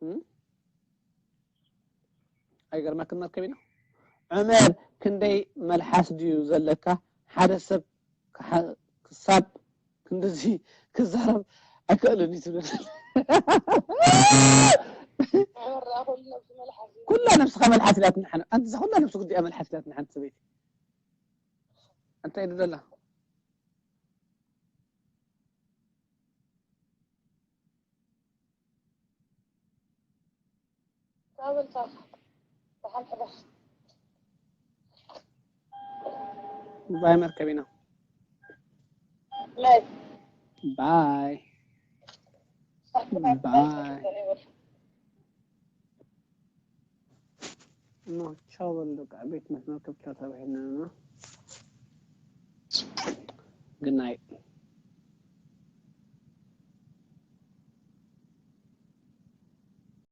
እም? ኣይገርመክን መርከቢና? ዕመር፣ ክንደይ መልሓስ ድዩ ዘለካ? ሓደ ሰብ ክሓ-፣ ክሳብ ክንድዚ ክዛረብ ኣይክእልን እዩ ትብል። ዕመር ደኣ ኩሉ ነብሱ መልሓስ እዩ። ኩላ ነብስኻ መልሓስ ኢላትኒ ሓንቲ። ኣንቲ እዛ ኩላ ነብሱ ግዲኣ መልሓስ ኢላትኒ ሓንቲ ሰበይቲ። እንታይ ኢሉ ዘላ? ባይ መርከቢና። ባይ። ባይ። ኖ፣ ቻው በሉ በቃ። ቤት መስመር ክፍታ ተባሂልና ነው። Good night.